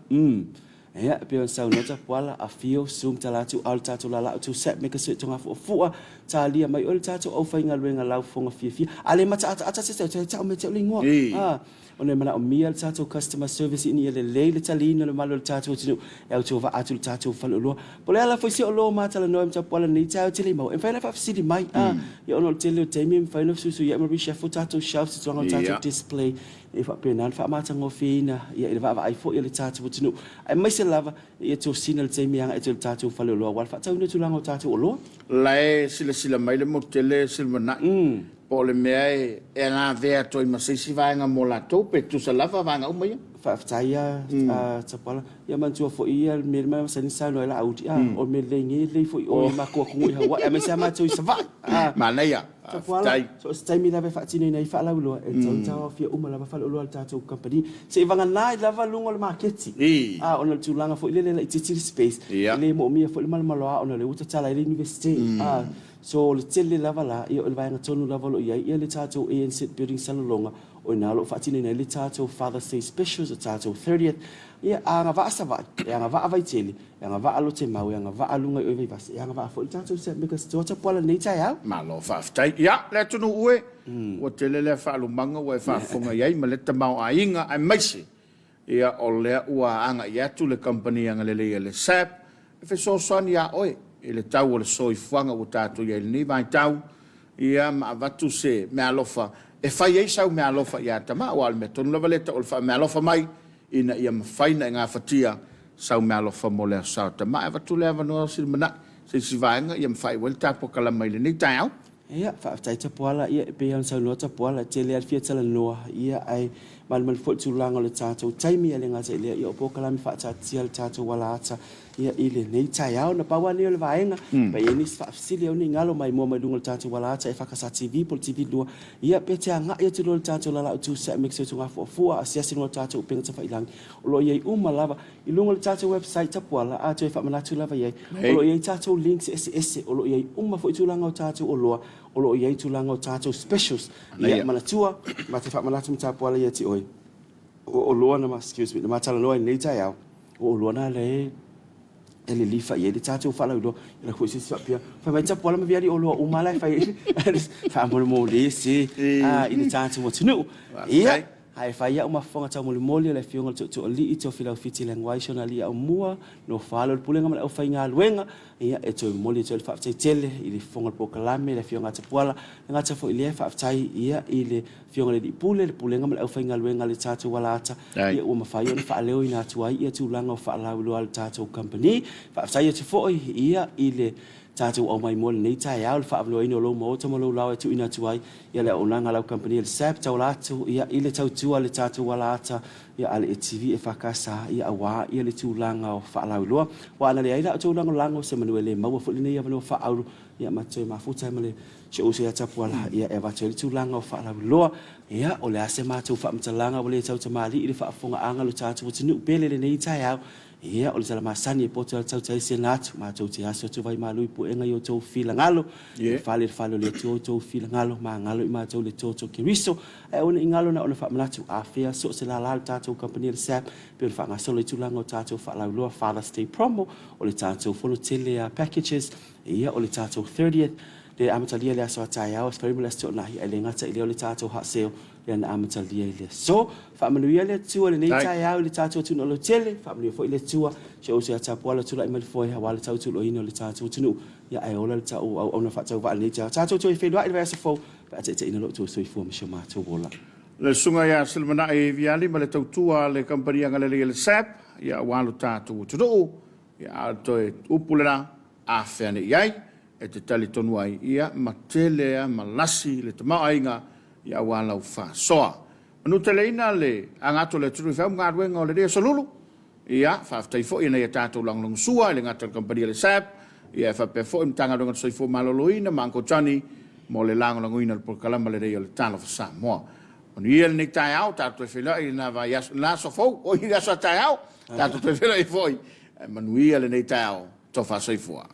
Ia, e pei ona saunoa Tapuala, afio, susu ma tala atu, a o le tatou lalaau tu sep me ka sui togafuafua, talia mai oe le tatou aufaigaluega laufofoga fiafia, a le mataataata se tau, tau mea te au le igoa. A, ona e manaomia le tatou customer service ina ia lelei le taliina o le mamalu o le tatou atunuu e autovaa atu i le tatou faleoloa. Po o le ala foi se oloa matalanoa ma Tapuala i lenei taeao e tele mau, e mafai ona faafesili mai, a, ia ona o le tele o taimi e mafai ona fesuisuiai ma reshuffle tatou shelves i tulaga o tatou display. E faapena ona faamatagofieina ia i le vaavaai foi a le tatou atunuu, aemaise lava ia tosina le taimi e agai atu i le tatou faleoloa aua le faatauina o tulaga o tatou oloa. La e silasila mai le motu tele Silimanai po o le mea e lavea atu ai ma se isi vaega mo latou pe tutusa lava vaega uma ia. Faafetai a Tapuala. Ia manatua foi ia le mea lea masani saunoa ai Laauli, a o le mea lelei nei e lelei foi i o i matou atunuu i Hawaii aemaise lava matou i Savaii. Manaia. Tapuala, Faafetai. so o se taimi lava e faatinoina ai faalauiloa, e tatau ona tauaofia uma lava faleoloa a le tatou kamupani, seiavagana ai lava luga o le maketi. A, ona o le tulaga foi lele e laitiiti le space, e le moomia foi le malomaloa ona o lea ua tatala ai le Iunivesite. A, so o le tele lava la, ia o le vaega tonu lava o lo o i ai ia le tatou ANZ Building Salelologa, o i ina o lo o faatinoina ai le tatou Father's Day Specials, le tatou 30th. Ia, a agavaa Savaii, e agavaa Vaitele, E agavaa Lotemau, e agavaa luga i o i Vaivase, e agavaa foi le tatou Saint Micas Georgia Puala i lenei taeao. Malo faafetai. Ia, le atunuu e, ua tele lea faalumaga ua e faafofoga i ai ma lea tamaoaiga aemaise ia o lea ua agai atu le kamupani agalelei a le SAB e fesoasoani ia oe i le tau o le soifuaga ua tatou i ai i lenei vaitau, ia ma avatu se meaalofa e fai ai sau meaalofa ia Tama, aua o le mea tonu lava lea e tau o le faameaalofa mai ina ia mafai ona e gafatia sau meaalofa mo le Aso Sa o Tama. E avatu le avanoa o Silimanai se isi vaega ia ma faaiu ai le ta polokalama i lenei taeao. Ia, faafetai Tapuala, ia e pei lava ona saunoa Tapuala, e tele lava le fia talanoa, ia ae malumalu foi le tulaga o le tatou taimi, ae le gata i lea, ia o polokalame faataatitia a le tatou alaata, ia i lenei taeao. Na pau lava lenei o le vaega, pe i ai nisi faafesili au ne i galo mai mua mai luga o le tatou alaata e FKSTV po o le TV2, ia pe te agai atu loa i le tatou lalaau tu sae me se utugafuafua, asiasi luga o le tatou upega tafailagi, o lo o i ai uma lava i luga o le tatou website Tapuala, a toe faamanatu lava i ai, o lo o i ai tatou links eseese, o lo o i ai uma foi tulaga o tatou oloa, o lo o i ai tulaga o tatou specials. Ia manatua, ma te faamanatu ma Tapuala ia te oe, o oloa na, excuse me, na ma talanoa i lenei taeao, O oloa na lea e lilifa i ai le tatou faalauiloa. E alu foi se isi faapea, fai mai Tapuala ma Viali oloa uma la e fai faamolemole se i le tatou atunuu. Ia, ae fai au ma fofoga taumolimoli o le Afioga i le Tootooalii Tofilau Fiti Leaguai si ona alii aumua, nofo alo o le Pulega ma le aufaigaluega. Ia, e toe momoli atu ai le faafetai tele i le fofoga o le polokalame, le Afioga a Tapuala, e le gata foi i lea, faafetai ia i le Afioga i le Alii Pule, le Pulega ma le aufaigaluega a le tatou alaata, ia ua mafai ona faaleoina atu ai ia tulaga o faalauiloa a le tatou kamupani. Faafetai atu foi ia i le tatou aumai mo lenei taeao, le faaavanoaina o lou maota ma lou lao e tuuina atu ai ia le auaunaga a lau kamupani a le SAB, taula atu ia i le tautua a le tatou alaata ia a le ATV EFKS ia aua ia le tulaga o faalauiloa. Aua ana leai la outou lagolago, semanu e le maua foi lenei avanoa faaauro ia ma toe mafuta ai ma le Si ou uso ia Tapuala, ia e avatu ai le tulaga o faalauiloa. Ia, o le a se matou faamatalaga ua le tautamalii i le faafofogaaga a lo tatou atunuu pele i lenei taeao. Ia, o le tala masani e poto ai le tautai sena atu, matou te aso atu vai malu i puega i outou finagalo. Ia fale i le fale o le Atua outou finagalo, magalo i matou le toto Keriso. Ae aua ne i galo na ona faamanatu, afea so o se lala o le tatou kamupani a le SAB, pei ona faagasolo ai tulaga o tatou faalauiloa Father's Day Promo, o le tatou fono tele a packages, Ia, o le tatou 30th, le amatalia i le aso a taeao, aso Faraile ma le aso Toonai, ae le gata i lea o le tatou haaseo, lea na amatalia i le aso. Faamanuia le Atua i lenei taeao i le tatou atunuu lautele, faamanuia foi le Atua si ou uso ia Tapuala tulai mai le foe aua le tautuloina o le tatou atunuu, ia ae ola le tau auauna faatauvaa i lenei taeao. Tatou toe feiloai i le vaiaso fou pe a taitaiina lo outou soifua ma si o matou ola. Le Susuga ia Silimanai Viali ma le tautua a le Kamupani Agalelei a le SAB, ia aua lo tatou atunuu. Ia, a o le toe upu lena, a fea nei i ai, e te talitonu ai, ia, ma tele a ma lasi le tamaoaiga, ia aua lau faasoa. Manuteleina le aga atu o le atunuu i feau ma galuega o lenei aso lulu. Ia, faafetai foi i nai a tatou lagolagosua i le gata o le kamupani a le SAB, ia e faapea foi Matagaluega o le Soifua Maloloina ma Uncle Johnny mo le lagolagoina o le polokalama lelei o le Talofa Samoa. Manuia lenei taeao, tatou toe feiloai i lena vaiaso, lena aso fou, oi, le aso a taeao, tatou toe feiloai foi. Manuia lenei taeao, tofa soifua.